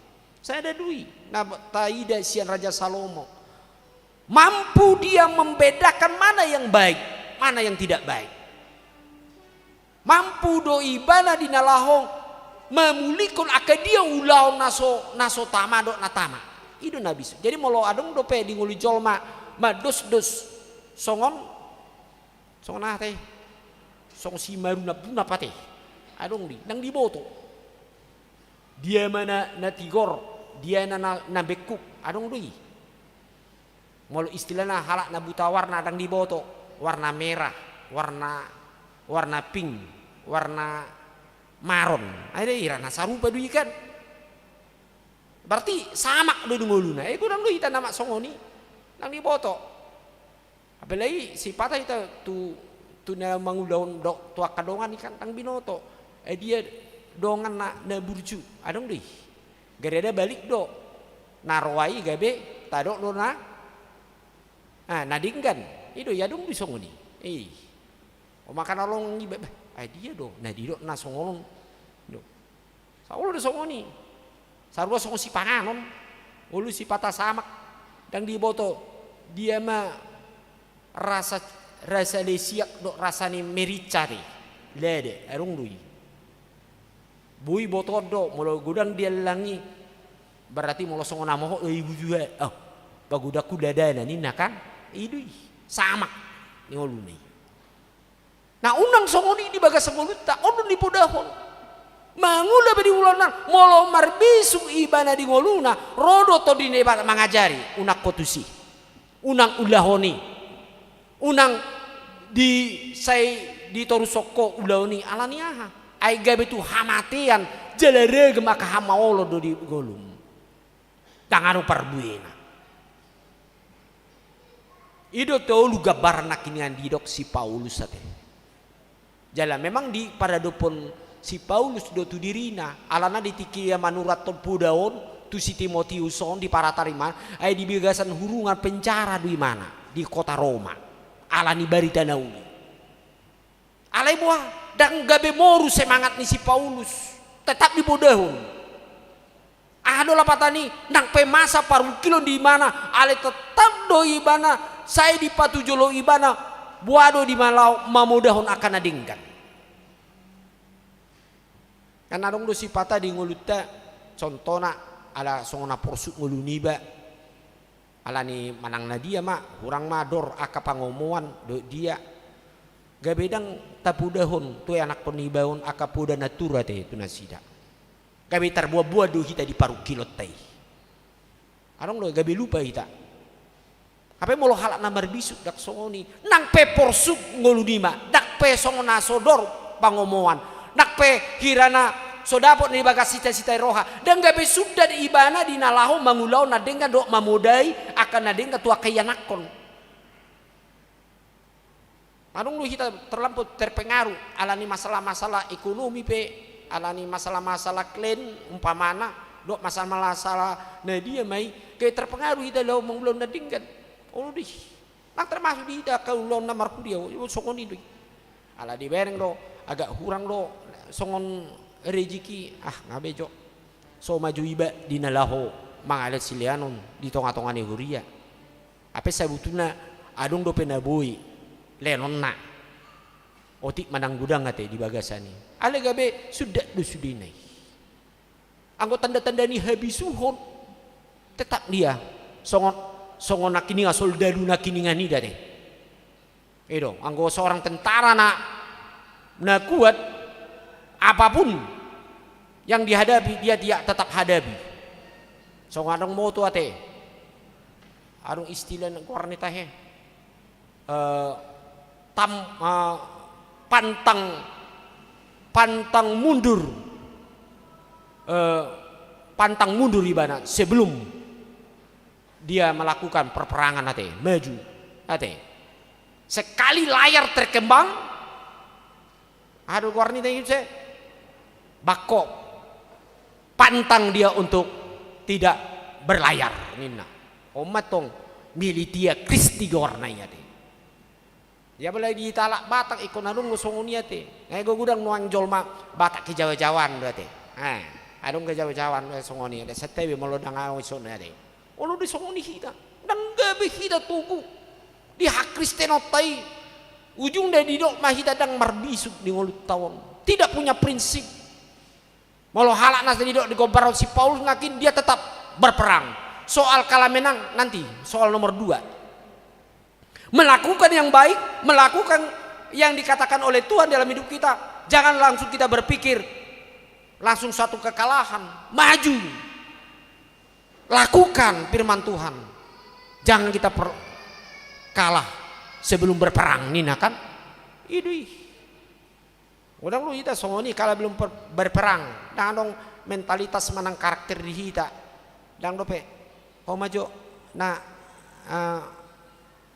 Sada do i na taida sian Raja Salomo. Mampu dia membedakan mana yang baik, mana yang tidak baik. Mampu do ibana di na laho Mamulihkon angka dia ulaon na so, na so tama dohot na tama. I do na bisa. Jadi molo adong dope di ngolu ni jolma mandosdos songon, songon aha ate? Songon si marunap-runap ate. Adong do i, ndang diboto. Dia ma na, na tigor, dia na, na, na bengkuk, adong do i. Molo istilahna halak na buta warna ndang diboto, warna merah, warna, warna pink, warna maron. Ai da ira na sarupa do i kan. Berarti samak do di ngoluna. Eh, godang do hita na mak songon i. Ndang diboto. Apalagi sipata hita tu, tu na mangulahon do, tu angka dongan i kan ndang binoto. Eh, dia dongan na, na burju. Adong do i. Gari ada balik do. Na roa i gabe tadok do na, ah, na denggan. I do i adong do i songon i. Eh. O maka na long iba, bah, ai dia do. Na didok na songon on. Do. Saolo do songon i. Sarua songon sipanganon. Olo sipata samak. Ndang diboto. Dia ma rasa, rasa lesiak dohot rasa ni merica te. Lada, adong do i. Boi botoon do, molo godang diallang i. Berarti molo songon amohot do i bujua. Oh, pagodangku ladana ninna kan. I do i. Samak. Ni ngoluna i. Nah, unang songon i di bagasan ngolunta, on do nipodahon. Mangula pe di ulaonna, molo marbisuk ibana di ngoluna, ro do Tondi ni Debata mangajari, unang ho tusi. Unang ulahon i. Unang di, sai ditorushon ho ulahon i, alani aha? Ai gabe tu hamatean, jala ragam angka hamaolon do di ngolum. Ndang adong parbuena. I do tolu gambaran nangkiningan didok si Paulus ate. Jala memang diparadophon si Paulus do tu dirina, alana di tingki ia manurathon poda on tu si Timotius on di paratarima, ai di bagasan hurungan penjara do imana di kota Roma, alani barita na uli. Alai boha, ndang gabe moru semangat ni si Paulus, tetap dipodahon. Aha do lapatan i, nang pe masa parungkilon di ibana, alai tetap do ibana, sai dipatujolo ibana, boha do di ma laho mamodahon angka na denggan. Kan adong do sipata di ngolunta, contohna, ala songon na porsuk ngolu niba, alani manang na dia ma, hurang ma dor angka pangomoan dohot dia. Gabe ndang tapodahon tu ianakhon niba on angka poda na ture ate tu nasida. Gabe tarboanboan do hita di parungkilonta i. Adong do gabe lupa hita. Hape molo halak na marbisuk ndang songon i. Nang pe porsuk ngolu niba, ndang pe songon na so dor pangomoan. Nang pe hira na so dapot na di bagas sitasita ni roha, ndang gabe sundat ibana di na laho mangulahon na denggan dohot mamodai angka na denggan tu angka ianakhon. Adong do hita terlampau terpengaruh alani masalah-masalah ekonomi pe, alani masalah-masalah klan umpamana, dohot masalah-masalah na dia ma i, gabe terpengaruh hita laho mangulahon na denggan. Olo do i. Nang termasuk di hita angka ulaon na marhuria, songon i do i. Ala dibereng do, agak hurang do, songon rejeki, ah, nga be jo. So maju iba di na laho mangalehon sileanon di tonga-tonga ni huria. Hape sabutulna adong dope na boi leanonna. Otik manang godang ate di bagasan i. Alai gabe sundat do sudena i. Anggo tanda-tanda ni habisuhon, tetap dia songon, songon nangkiningan, soldaru nangkiningan i da ate. I do, anggo seorang tentara na, na kuat, apapun yang dihadapi, dia, dia tetap hadapi. Songon adong moto ate. Adong istilah na goarna i tahe. Eh, tam-, eh, pantang, pantang mundur. Eh, pantang mundur ibana sebelum dia melakukan perperangan ate, maju ate. Sekali layar terkembang, aha do goarna i tahe, bangkok, pantang dia untuk tidak berlayar ninna. On ma tong militia Kristi goarna i ate. Ia apalagi di hita halak Batak ingkon adong do songon i ate. Nga godang nuaeng jolma Batak kejawa-jawaan do ate. Eh, adong kejawa-jawaan do songon i ate. Santabi molo ndang adong i songon i ate. Olo do songon i hita. Ndang gabe hita togu di hakristenonta i. Ujungna didok ma hita ndang marbisuk di ngolunta on. Tidak punya prinsip. Molo halak na didok digombarhon si Paulus nangkin, dia tetap berperang. Soal kalah menang nanti, soal nomor dua. Melakukan yang baik, melakukan yang dikatakan oleh Tuhan dalam hidup kita. Jangan langsung kita berpikir langsung suatu kekalahan. Maju. Lakukan firman Tuhan. Jangan kita per-, kalah sebelum berperang, ninna kan? I do i. Ndang do hita songon i, kalah belum per-, berperang. Ndang adong mentalitas manang karakter di hita. Ndang dope. Ho ma jo na, eh,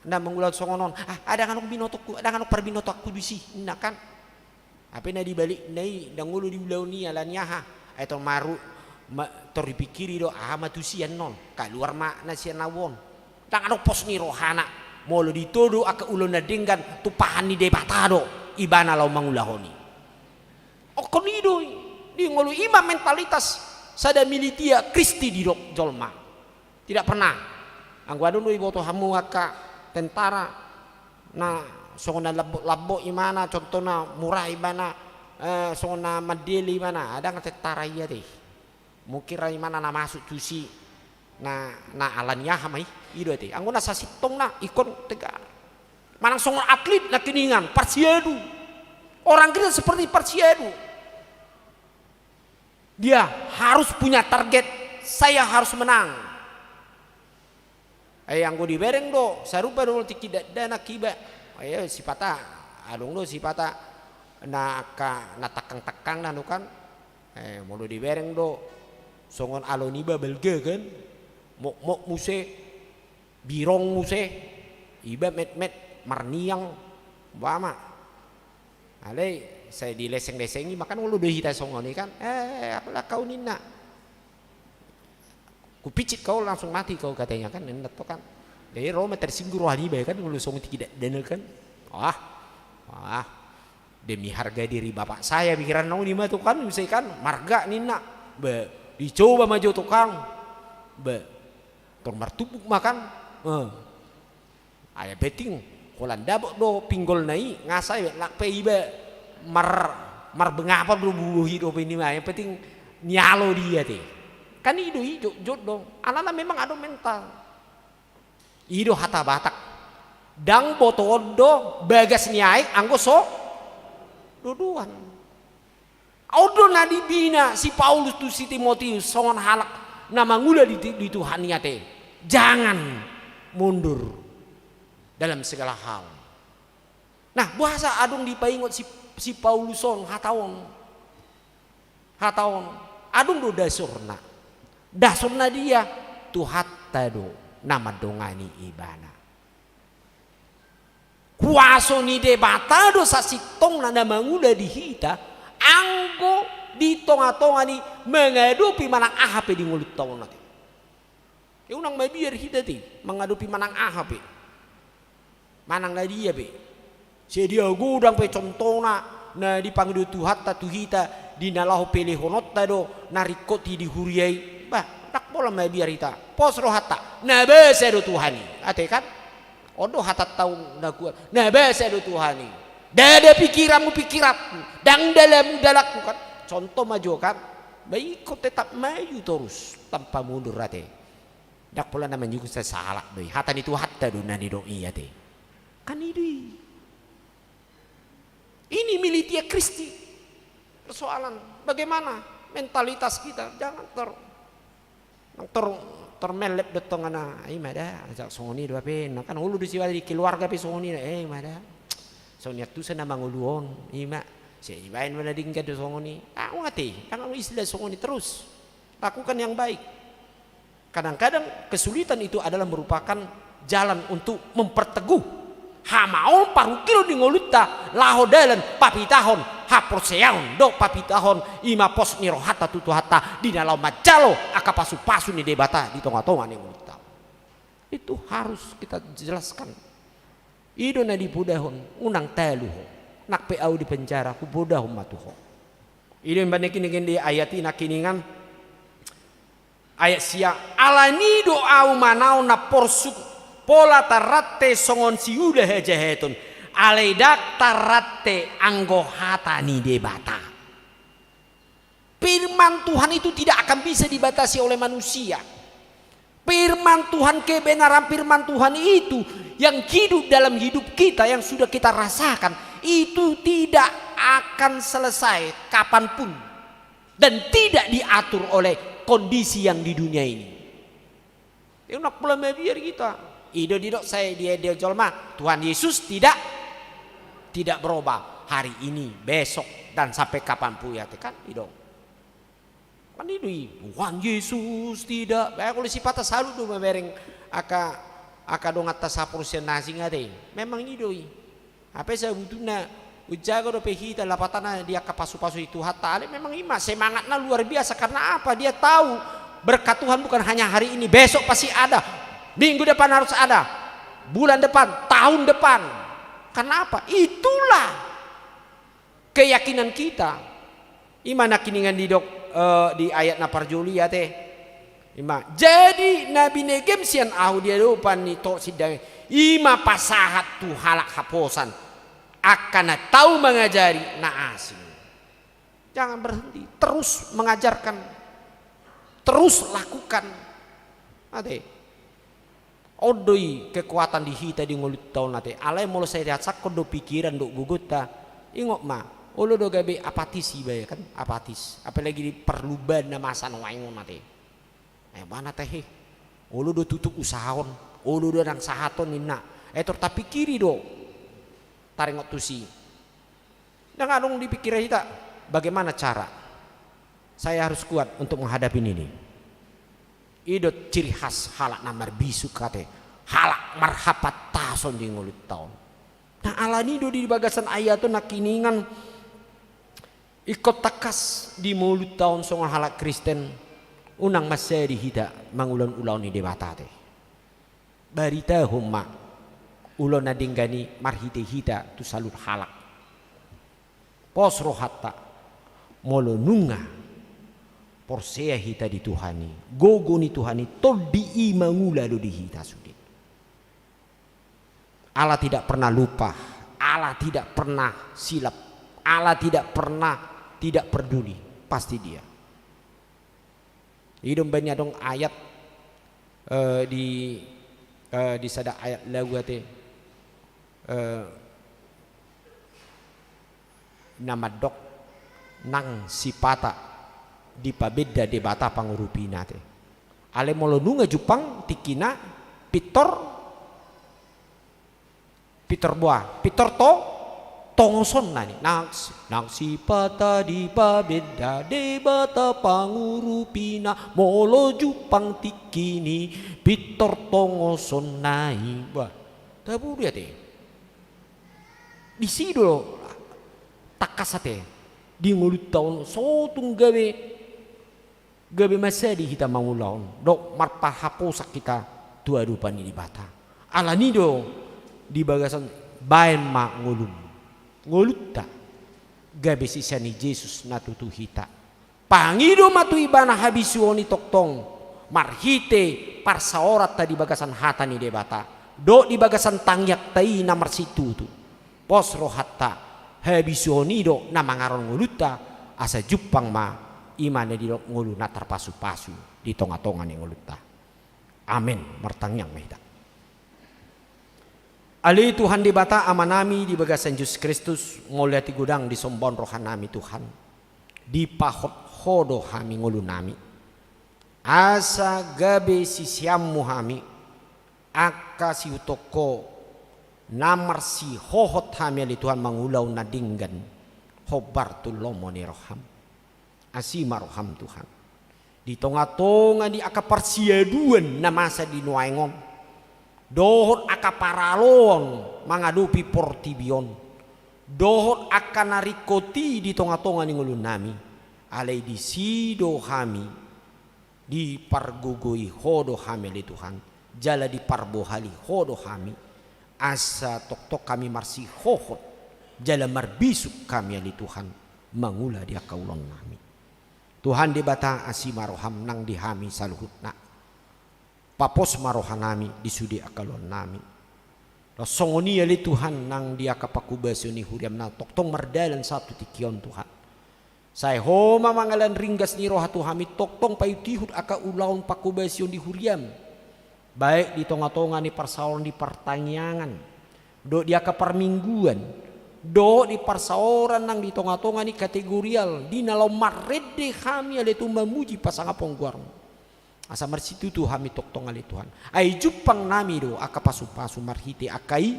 na mangulahon songon on. Ah, ndang adong binotongku, ndang adong parbinotoanku disi, ninna kan. Hape na di balikna i ndang olo diulahon i, ala ni aha? Ai tor maru, ma-, tor dipikiri do, aha ma tusi annon? Kaluar ma na sian au on. Ndang adong pos ni rohana. Molo ditodo angka ulaon na denggan, tumpahan ni Debata do ibana laho mangulahon i. Ingkon i do i. Di ngolu i ma mentalitas sada militia Kristi didok jolma. Tidak pernah. Anggo adong do iboto hamu angka tentara na songon na lambok-lambok ibana, contohna murah ibana, eh, songon na mandele ibana, ndang tentara i ate. Mungkin ra ibana na masuk tusi na, na ala ni aha ma i, i do ate. Anggo na sasintongna ingkon tegar. Manang songon atlet nangkiningan, parsiadu. Orang kita seperti parsiadu. Dia harus punya target, saya harus menang. Ai anggo dibereng do, sarupa do tingki dakdanak iba. Ai sipata, adong do sipata na angka na tangkang-tangkang na nu kan. Eh, molo dibereng do, songon alo niba balga kan. Mokmok muse, birong muse, iba metmet, marniang, umpama. Alai, sai dileseng-lesengi ma kan, olo do hita songon i kan. Eh, apalah kau ninna. Kupicit kau langsung mati kau katanya kan, ninna do kan. Jadi ro ma tersinggung roha niba kan, olo songon tingki dakdanak kan. Ah, ah. Demi harga diri bapak saya, pikiranna on i ma tu kan, muse kan, marga ninna. Be, dicoba ma jo tu kan. Be, tor martumbuk ma kan. Eh. Ai penting holan dapot do pinggolna i, nga sai be, lak pe iba mar-, marbengapa do buhi dope ninna, yang penting nialo dia ate. Kan i do i, jotjot do. Alana memang adong mental. I do hata Batak. Ndang botoon do bagas ni aek anggo so dodoan. On do na dibina si Paulus tu si Timotius, songon halak na mangula di, di Tuhan i ate. Jangan mundur dalam segala hal. Nah, boasa adong dipaingot si, si Paulus on hata on? Hata on, adong do dasorna. Dasorna dia, Tuhanta do na mandongani ibana. Kuaso ni Debata do sasintongna na mangula di hita, anggo di tonga-tonga ni mangadopi manang aha pe di ngolunta on ate. Unang mabiar hita ate, mangadopi manang aha pe. Manang na dia pe. Sedia godang pe contohna na dipangido Tuhanta tu hita di na laho pelehononta do na ringkot i di huria i. Bah, ndang pola mabiar hita. Pos rohanta. Na basa do Tuhan i. Ate kan? On do hatanta on na kuat. Na basa do Tuhan i. Ndada pikiranmu pikiranku. Ndang dalanmu dalanku kan. Contoh ma jo kan. Bah ingkon tetap maju torus. Tanpa mundur ate. Ndang pola na manyugut sasahalak do i. Hata ni Tuhanta do na nidok i ate. Kan i do i. Ini militia Kristi. Persoalan bagaimana mentalitas kita. Jangan ter-, ter-, termelep do tongana. Ai ma da, ajak songon i do ape. Nah, kan olo do siba di keluarga pe songon i da. Eh, ma da. Songon i antusan na mangolu on. I ma. Sai dibaen ma na denggan do songon i. Ah, ate. Jangan istilah songon i terus. Lakukan yang baik. Kadang-kadang kesulitan itu adalah merupakan jalan untuk memperteguh hamaol parungkilon di ngolunta laho dalan papitahon haporseaon dohot papitahon i ma pos ni rohanta tu Tuhanta di na laho manjalo angka pasu-pasu ni Debata di tonga-tonga ni ngolunta. Itu harus kita jelaskan. I do na dipodahon, unang talu ho. Nang pe au di penjara, hupodahon ma tu ho. I do imbahen nangkiningan di ayat i nangkiningan. Ayat sia, ala ni do au manaon na porsuk, pola tarrante songon siula hajahaton, alai ndang tarrante anggo hata ni Debata. Firman Firman Tuhan itu tidak akan bisa dibatasi oleh manusia. Firman Tuhan, kebenaran firman Tuhan itu yang hidup dalam hidup kita, yang sudah kita rasakan, itu tidak akan selesai kapanpun dan tidak diatur oleh kondisi yang di dunia ini. Dia nak pula mabiar kita. I do didok sai di, di jolma, Tuhan Yesus tidak, tidak berubah. Hari ini, besok, dan sampai kapanpun, ya, kan? I do. Kan i do i, Tuhan Yesus tidak. Bae, kalau sipata salut do mamereng angka, angka donganta saporsean na asing ate. Memang i do i. Hape sebetulna, ujago dope hita lapatana di angka pasu-pasu ni Tuhanta, alai memang i ma semangatna luar biasa. Karena apa? Dia tahu berkat Tuhan bukan hanya hari ini, besok pasti ada, minggu depan harus ada, bulan depan, tahun depan. Karena apa? Itulah keyakinan kita. I ma nangkiningan didok, eh, di ayat na parjolo i ate. I ma, jadi na binegem sian ahu di adopan ni tonga sindahan, i ma pasahat tu halak haposan, angka na tau mangajari na asing. Jangan berhenti, terus mengajarkan, terus lakukan. Ate. On do i kekuatan di hita di ngolunta on ate. Alai molo sai dihasakkon do pikiran dohot gogonta, ingot ma, olo do gabe apatis iba, ya kan? Apatis. Apalagi di parlumbaan na masa nuaeng on ate. Eh, mana tahe? Olo do tutup usaha on, olo do ndang sahat on ninna. Eh, tor tapikiri do. Taringot tusi. Ndang adong di pikiran hita, bagaimana cara saya harus kuat untuk menghadapi ini. I do ciri khas halak na marbisuk ate, halak marhapantason di ngolunta on. Nah, alani do di bagasan ayat on nangkiningan, ingkon tangkas di ngolunta on songon halak Kristen, unang mansadi hita mangulahon ulaon ni Debata ate. Baritahon ma ulaon na denggan i marhite hita tu saluhut halak. Pos rohanta, molo nunga porsea hita di Tuhan i, gogo ni Tuhan i, Tondi i mangula do di hita sude. Allah tidak pernah lupa, Allah tidak pernah silap, Allah tidak pernah tidak peduli, pasti Dia. I do umbahen i adong ayat, eh, di, eh, di sada ayat lagu ate, eh, na mandok, nang sipata dipabenda Debata pangurupina ate. Alai molo nunga jumpang tingkina, pintor, pintor boha, pintor to, tongosonna ni. Nang, nang sipata dipabenda Debata pangurupina, molo jumpang tingkini, pintor tongosonna i. Bah, tabo do i ate. Disi do tangkas ate di ngolunta on, so tung gabe, gabe mansadi hita mangulahon dohot marpahaposan hita tu adopan ni Debata. Alani do di bagasan baen ma ngolum, ngolunta gabe sisea ni Jesus na tutu hita. Pangido ma tu Ibana habisuhon i tongtong, marhite parsaoranta di bagasan hata ni Debata dohot di bagasan tangiangta i na marsitutu. Pos rohanta, habisuhon i do na mangaron ngolunta, asa jumpang ma i ma na didok ngolu na tarpasupasu di tongatonga ni ngolunta. Amen. Martangiang ma hita. Ale Tuhan Debata Amanami di bagasan Jesus Kristus, mauliate godang disomba on rohanami Tuhan. Dipahot Ho do hami ngolunami, asa gabe siseanMu hami, angka sihuthon Ho, na marsihohot hami ale Tuhan mangulahon na denggan, hombar tu lomo ni rohaM. Asi ma rohaM Tuhan. Di tongatonga ni angka parsiaduan na masa di nuaeng on, dohot angka paraloan mangadopi portibi on, dohot angka na ringkot i di tongatonga ni ngolunami, alai disi do hami, dipargogoi Ho do hami ale Tuhan, jala diparbohali Ho do hami, asa tongtong hami marsihohot, jala marbisuk hami ale Tuhan, mangula di angka ulaonnami. Tuhan Debata, asi ma rohaM nang di hami saluhutna. Papos ma rohanami di sude angka ulaonnami. Laos songon i ale Tuhan nang di angka panghobasion ni huriaM na tongtong mardalan sahat tu tingki on Tuhan. Sai Ho ma mangalehon ringgas ni roha tu hami tongtong paihutihut angka ulaon panghobasion di huriam, baik di tongatonga ni parsaoran di partangiangan, dohot di angka parmingguan, dohot di parsaoran nang di tongatonga ni kategorial, di na laho marrende hami ale Tuhan mamuji pasangapon goarmu. Asa marsitutu hami tongtong ale Tuhan. Ai jumpang nami do angka pasupasu marhite angka i,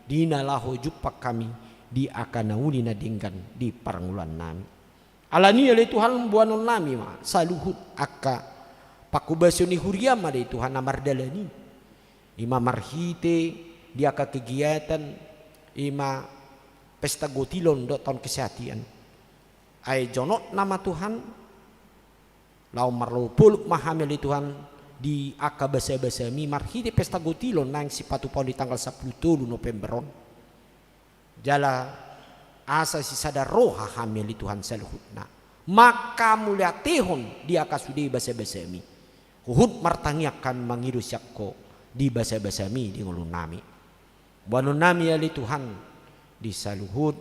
di na laho jumpang hami di angka na uli na denggan di parngoluan nami. Alani i ale Tuhan boanon nami ma saluhut angka panghobasion ni huriam ale Tuhan na mardalan i. I ma marhite di angka kegiatan, i ma pesta gotilon dohot taon kesehatian. Ai jonok nama Tuhan, laho marlopolop ma hami ale Tuhan di angka basabasami marhite pesta gotilon naeng sipatupaon di tanggal sampulu tolu November on. Jala asa sisada roha hami ale Tuhan saluhutna mangkamauliatehon di angka sude basabasami. Huhut martangiang hami mangido sian Ho di basabasami di ngolu nami. Boanon nami ale Tuhan di saluhut,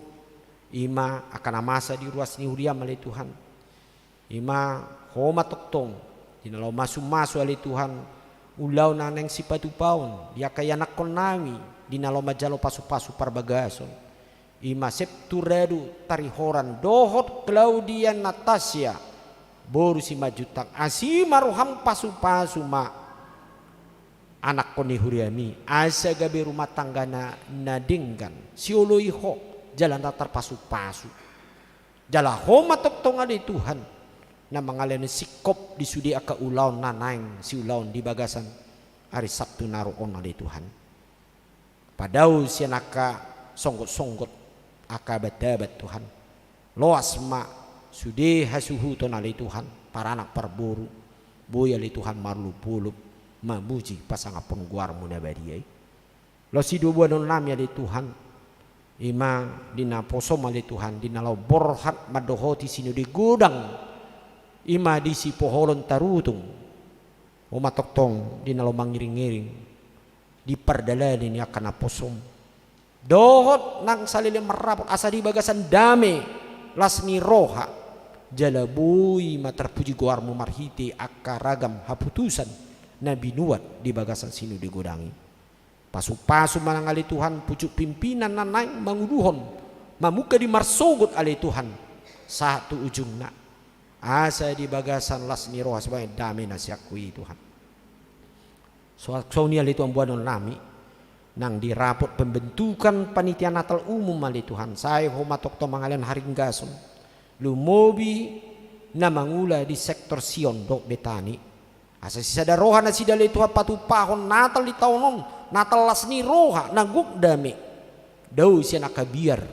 i ma angka na masa di ruas ni huriam ale Tuhan. I ma Ho ma tongtong di na laho masumasu ale Tuhan ulaon na naeng sipatupaon di angka ianakhon nami di na laho manjalo pasupasu parbagason. I ma Septuradu Tarihoran dohot Claudia Natasia boru Simanjuntak, asi ma roham pasupasu ma anakhon ni huriami asa gabe rumah tanggana na denggan sioloi Ho jala na tarpasupasu. Jala Ho ma tongtong ale Tuhan na mangalehon singkop di sude angka ulaon na naeng siulaon di bagasan ari Sabtu na ro on ale Tuhan. Padao sian angka songgotsonggot, angka abat-abat Tuhan. Loas ma sude hasuhuton ale Tuhan, paranak parboru, boi ale Tuhan marlopolop mamuji pasangaphon goarmu na badia i. Laos i do boanon nami ale Tuhan, i ma di na posom ale Tuhan, di na laho borhat mandohoti sinode godang, i ma di Sipoholon Tarutung. Ho ma tongtong di na laho mangiringiring di pardalanan ni angka na posom. Dohot nang saleleng marrapot asa di bagasan dame, las ni roha, jala boi ma tarpuji goarmu marhite angka ragam haputusan na binuat di bagasan sinode godang i. Pasupasu ma nang ale Tuhan pucuk pimpinan na naeng manguluhon, mamungka di marsogot ale Tuhan sahat tu ujungna. Asa di bagasan las ni roha subaen dame na sian Ho i Tuhan. Songon i ale Tuhan boanon nami nang di rapot pembentukan panitia Natal umum ale Tuhan, sai Ho ma tongtong mangalehon haringgason, lumobi na mangula di sektor Sion dohot Betani. Asa sisada roha nasida ale Tuhan patupahon Natal di taon on, Natal las ni roha na gok dame. Dao sian angka biar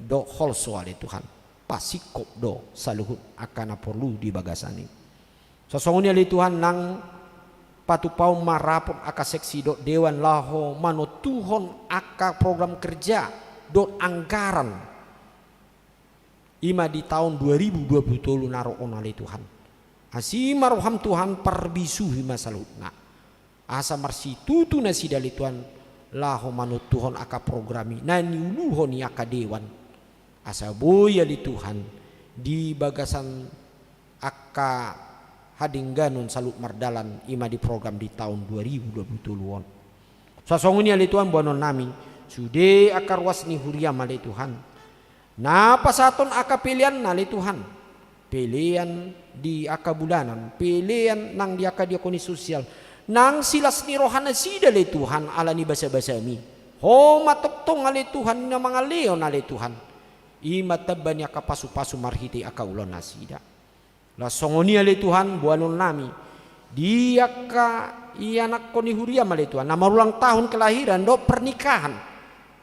dohot holso ale Tuhan, pasingkop do saluhut angka na porlu di bagasan i. Songon i ale Tuhan nang patupahon ma rapot angka seksi dohot dewan laho manontuhon angka program kerja dohot anggaran, i ma di taon dua ribu dua puluh tolu na ro on ale Tuhan. Asi ma roham Tuhan parbisuhi ma saluhutna. Asa marsitutu nasida ale Tuhan laho manontuhon angka program i na niuluhon ni angka dewan. Asa boi ale Tuhan di bagasan angka hadengganon saluhut mardalan i ma di program di taon dua ribu dua puluh tolu on. Songon i ale Tuhan boanon nami sude angka ruas ni huriam ale Tuhan. Na pasahathon angka pelean na ale Tuhan. Pelean di angka bulanan, pelean nang di angka diakoni sosial. Nang silas ni roha nasida ale Tuhan ala ni basabasami. Ho ma tongtong ale Tuhan na mangalehon ale Tuhan. I ma tamba ni angka pasupasu marhite angka ulaon nasida. Laos songon i ale Tuhan boanon nami di angka ianakhon ni huriam ale Tuhan na marulang tahun kelahiran dohot pernikahan.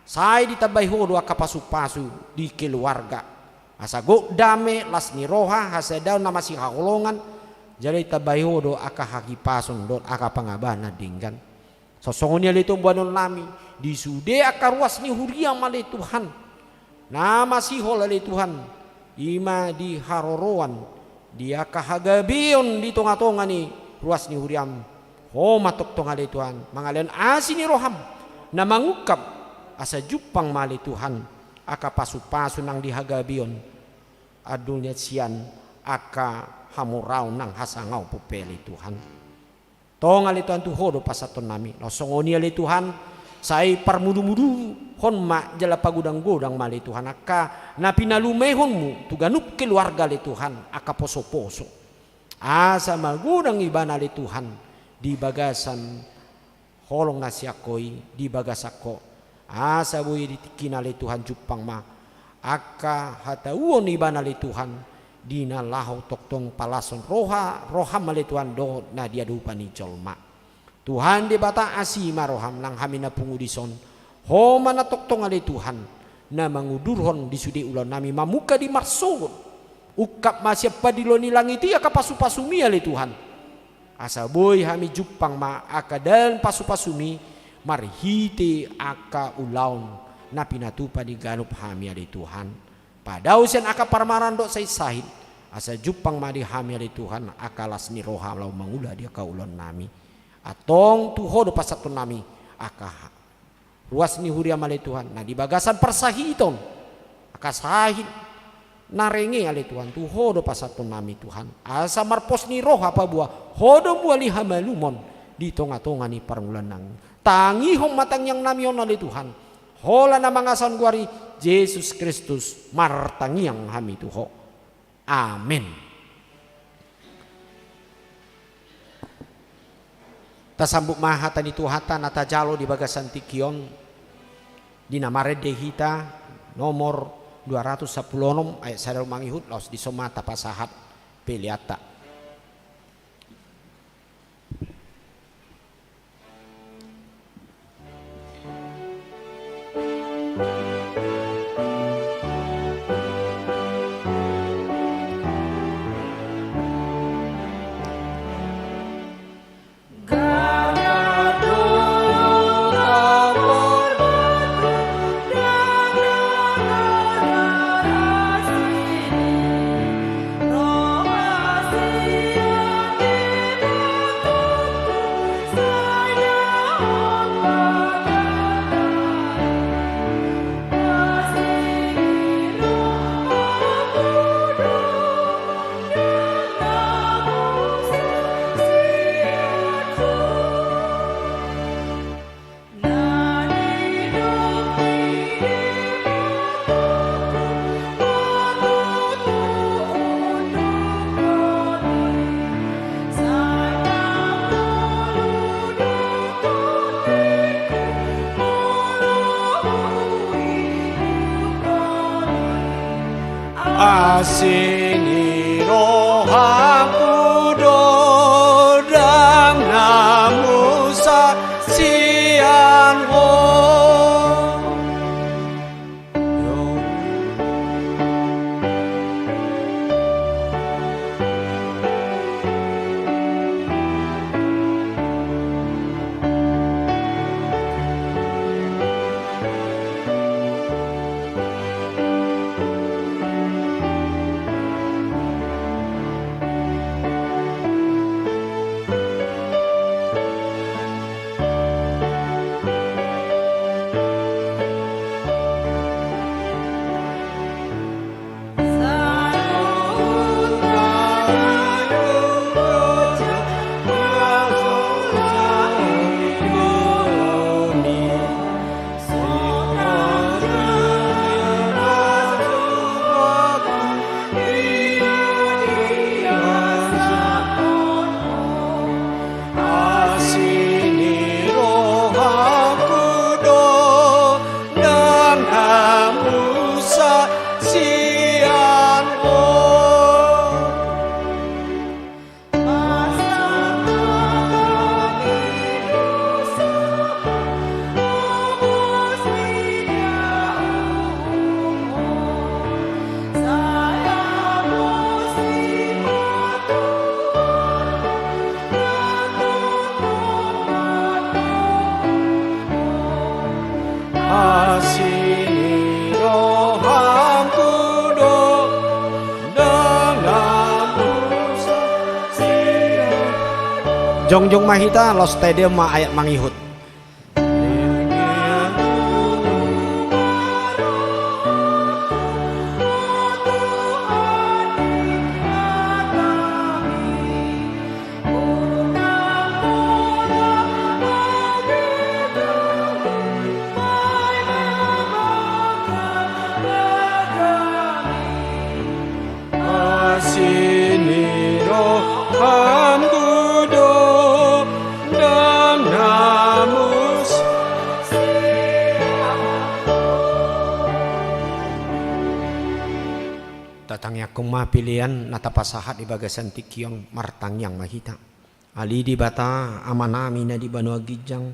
Sai ditambai Ho do angka pasupasu di keluarga. Asa gok dame las ni roha hasadaon na masihaholongan. Jala ditambai Ho do angka hahipason dohot angka pangabahan na denggan. Songon i ale Tuhan boanon nami di sude angka ruas ni huriam ale Tuhan. Na masihol ale Tuhan, i ma di haroroan, di angka hagabeon di tongatonga ni ruas ni huriam. Ho ma tongtong ale Tuhan mangalehon asi ni roham na mangungkap asa jumpang ma ale Tuhan angka pasupasu nang di hagabeon. andulna sian angka hamoraon nang hasangaponmu pe ale Tuhan. Tong ale Tuhan tu Ho do pasahatonnami. Laos songon i ale Tuhan, sai parmudumuduhon ma jala pagodanggodang ma ale Tuhan angka na pinalumehonmu tu ganup keluarga ale Tuhan, angka posoposo. Asa magodang ibana ale Tuhan di bagasan holong na sian Ho i, di bagasan Ho. Asa boi di tingkina ale Tuhan jumpang ma angka hatauon ibana ale Tuhan, di na laho tongtong palashon roha, roham ale Tuhan dohot na diadopan ni jolma. Tuhan Debata, asi ma roham nang hami na pungu dison. Ho ma na tongtong ale Tuhan na mangudurhon di sude ulaonnami mamungka di marsogot. Ungkap ma sian padilo ni langit i angka pasupasumi ale Tuhan. Asa boi hami jumpang ma angka dalan pasupasumi marhite angka ulaon na pinatupa ni ganup hami ale Tuhan. Padao sian angka parmaraan dohot sahitsahit, asa jumpang ma di hami ale Tuhan angka las ni roha laho mangula di angka ulaonnami. Antong tu Ho do pasahatonnami angka ruas ni huriam ale Tuhan, na di bagasan parsahiton, angka sahit na renge ale Tuhan, tu Ho do pasahatonnami Tuhan. Asa marpos ni roha paboa Ho do muali hamalumon di tongatonga ni parngoluonnami. Tangihon ma tangiangnami on ale Tuhan. Holan na mangasahon goar i, Jesus Kristus, martangiang hami tu Ho. Amen. Tasambut ma hata ni Tuhanta na tajalo di bagasan tingki on, di na marende hita, nomor dua ratus sampulu onom, ayat sada ro mangihut, laos dison ma tapasahat peleanta. Asi ni rohangku do, ndang na muse sian Ho. Asi ni rohangku do, ndang na muse sian Ho. Asi ni rohangku do, ndang na muse sian. Jongjong ma hita, laos taendehon ma ayat mangihut. Tangiangkon ma pelean na tapasahat di bagasan tingki on, martangiang ma hita. Ale Debata, Amanami na di banua ginjang,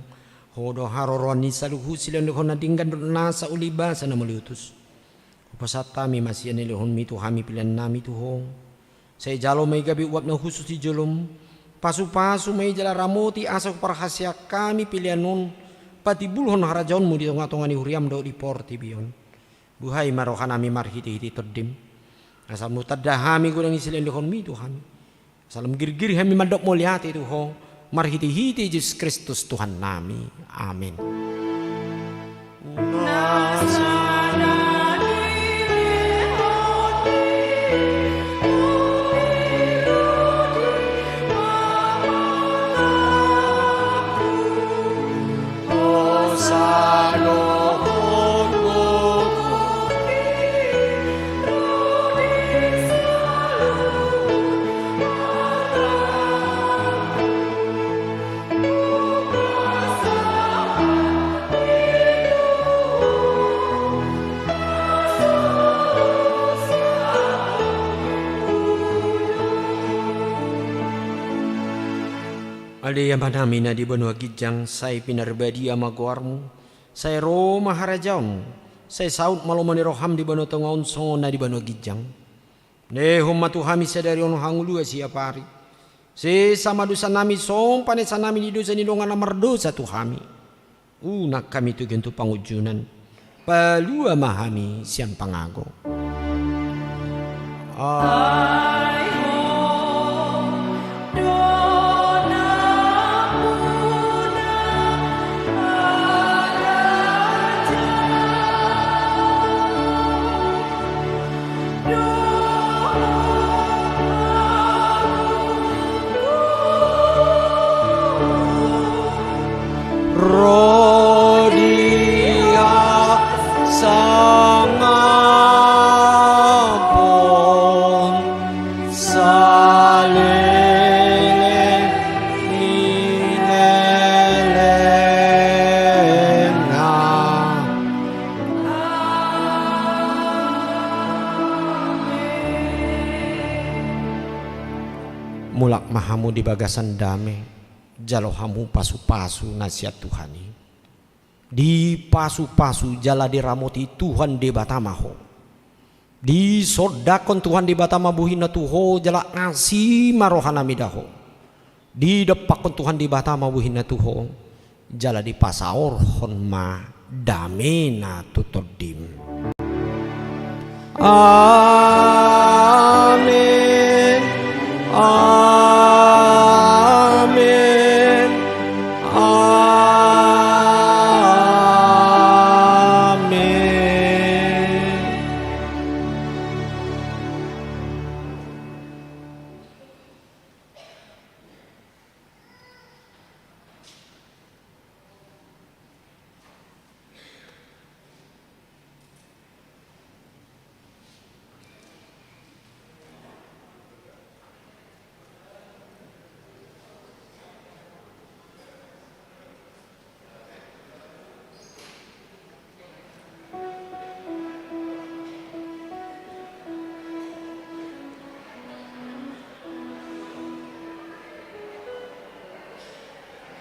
Ho do haroroan ni saluhut silehonlehon na denggan dohot nasa uli basa na mauliutus. Hupasahat hami ma sian lehonmi tu hami peleannami tu Ho. Sai jalo ma i gabe uap na hushus di jolom. Pasupasu ma i jala ramoti asa huparhaseang hami pelean on patimbulhon harajaonmu di tongatonga ni huriam dohot di portibi on. Buhai ma rohanami marhitehite Tondim. Asa lam tanda hami godang ni silehonlehonmi tu hami. Asa lam girgir hami mandok mauliate tu Ho, marhitehite Jesus Kristus Tuhannami. Amen. Ale Amanami na di banua ginjang, sai pinarbadia ma goarmu, sai ro ma harajaonmu, sai saut ma lomo ni roham di banua tonga on songon na di banua ginjang. Lehon ma tu hami sadari on hangoluan siapari. Sesa ma dosanami songon panesanami di dosa ni dongan na mardosa tu hami. Unang hami togihon tu pangunjunan. Palua ma hami sian pangago. Ai Ho do nampuna harajaon. Ro di hasangapon saleleng ni lelengna. Mulak ma hamu di bagasan dame, jalo hamu pasupasu na sian Tuhan i. Dipasupasu jala diramoti Tuhan Debata ma ho. Disondangkon Tuhan Debata ma bohina tu ho jala asi ma rohana mida ho. Didompakkon Tuhan Debata ma bohina tu ho jala dipasaorhon ma damena tu tondim. Amen. Amen. Amen.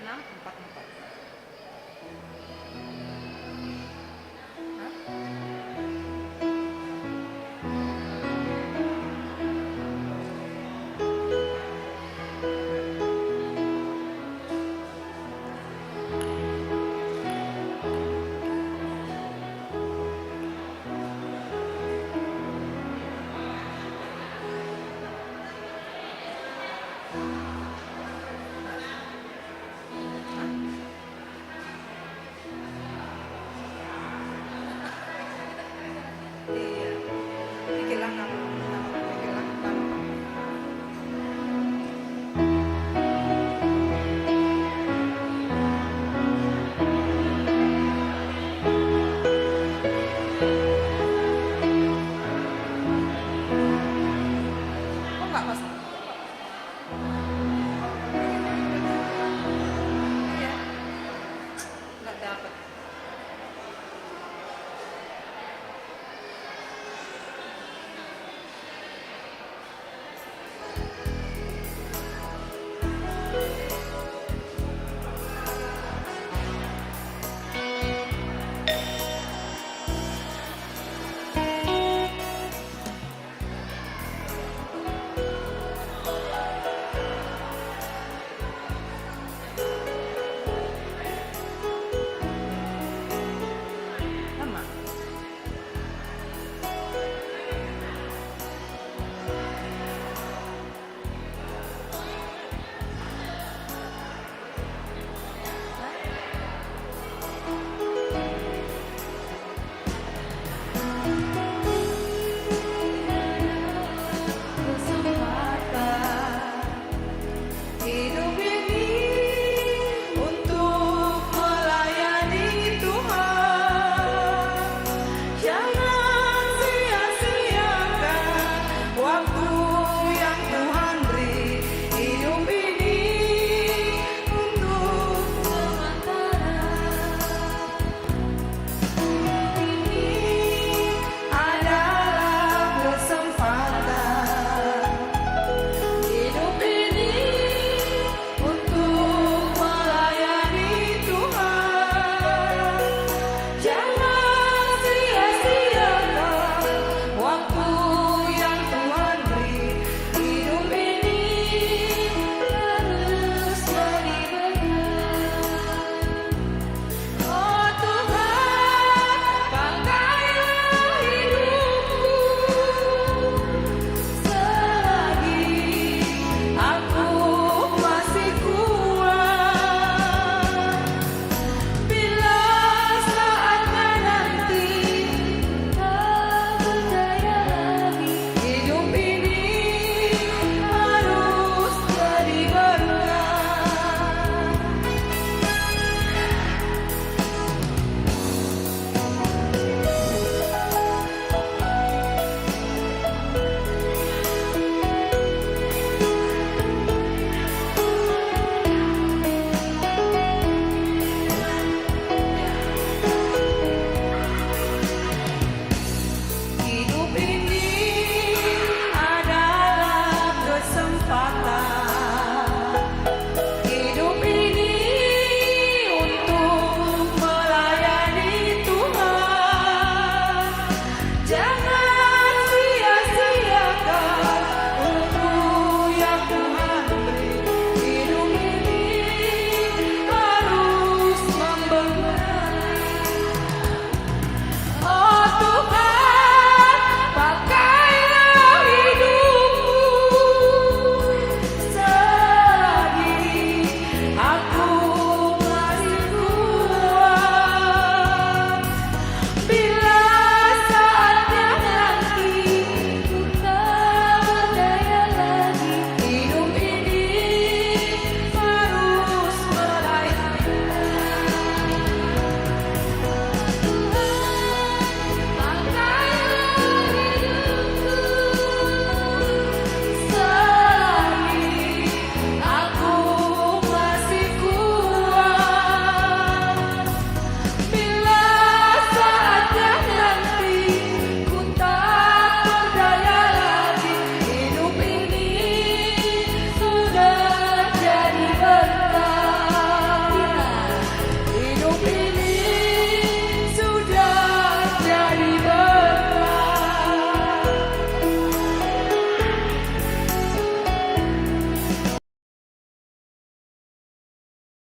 Enam, empat, empat.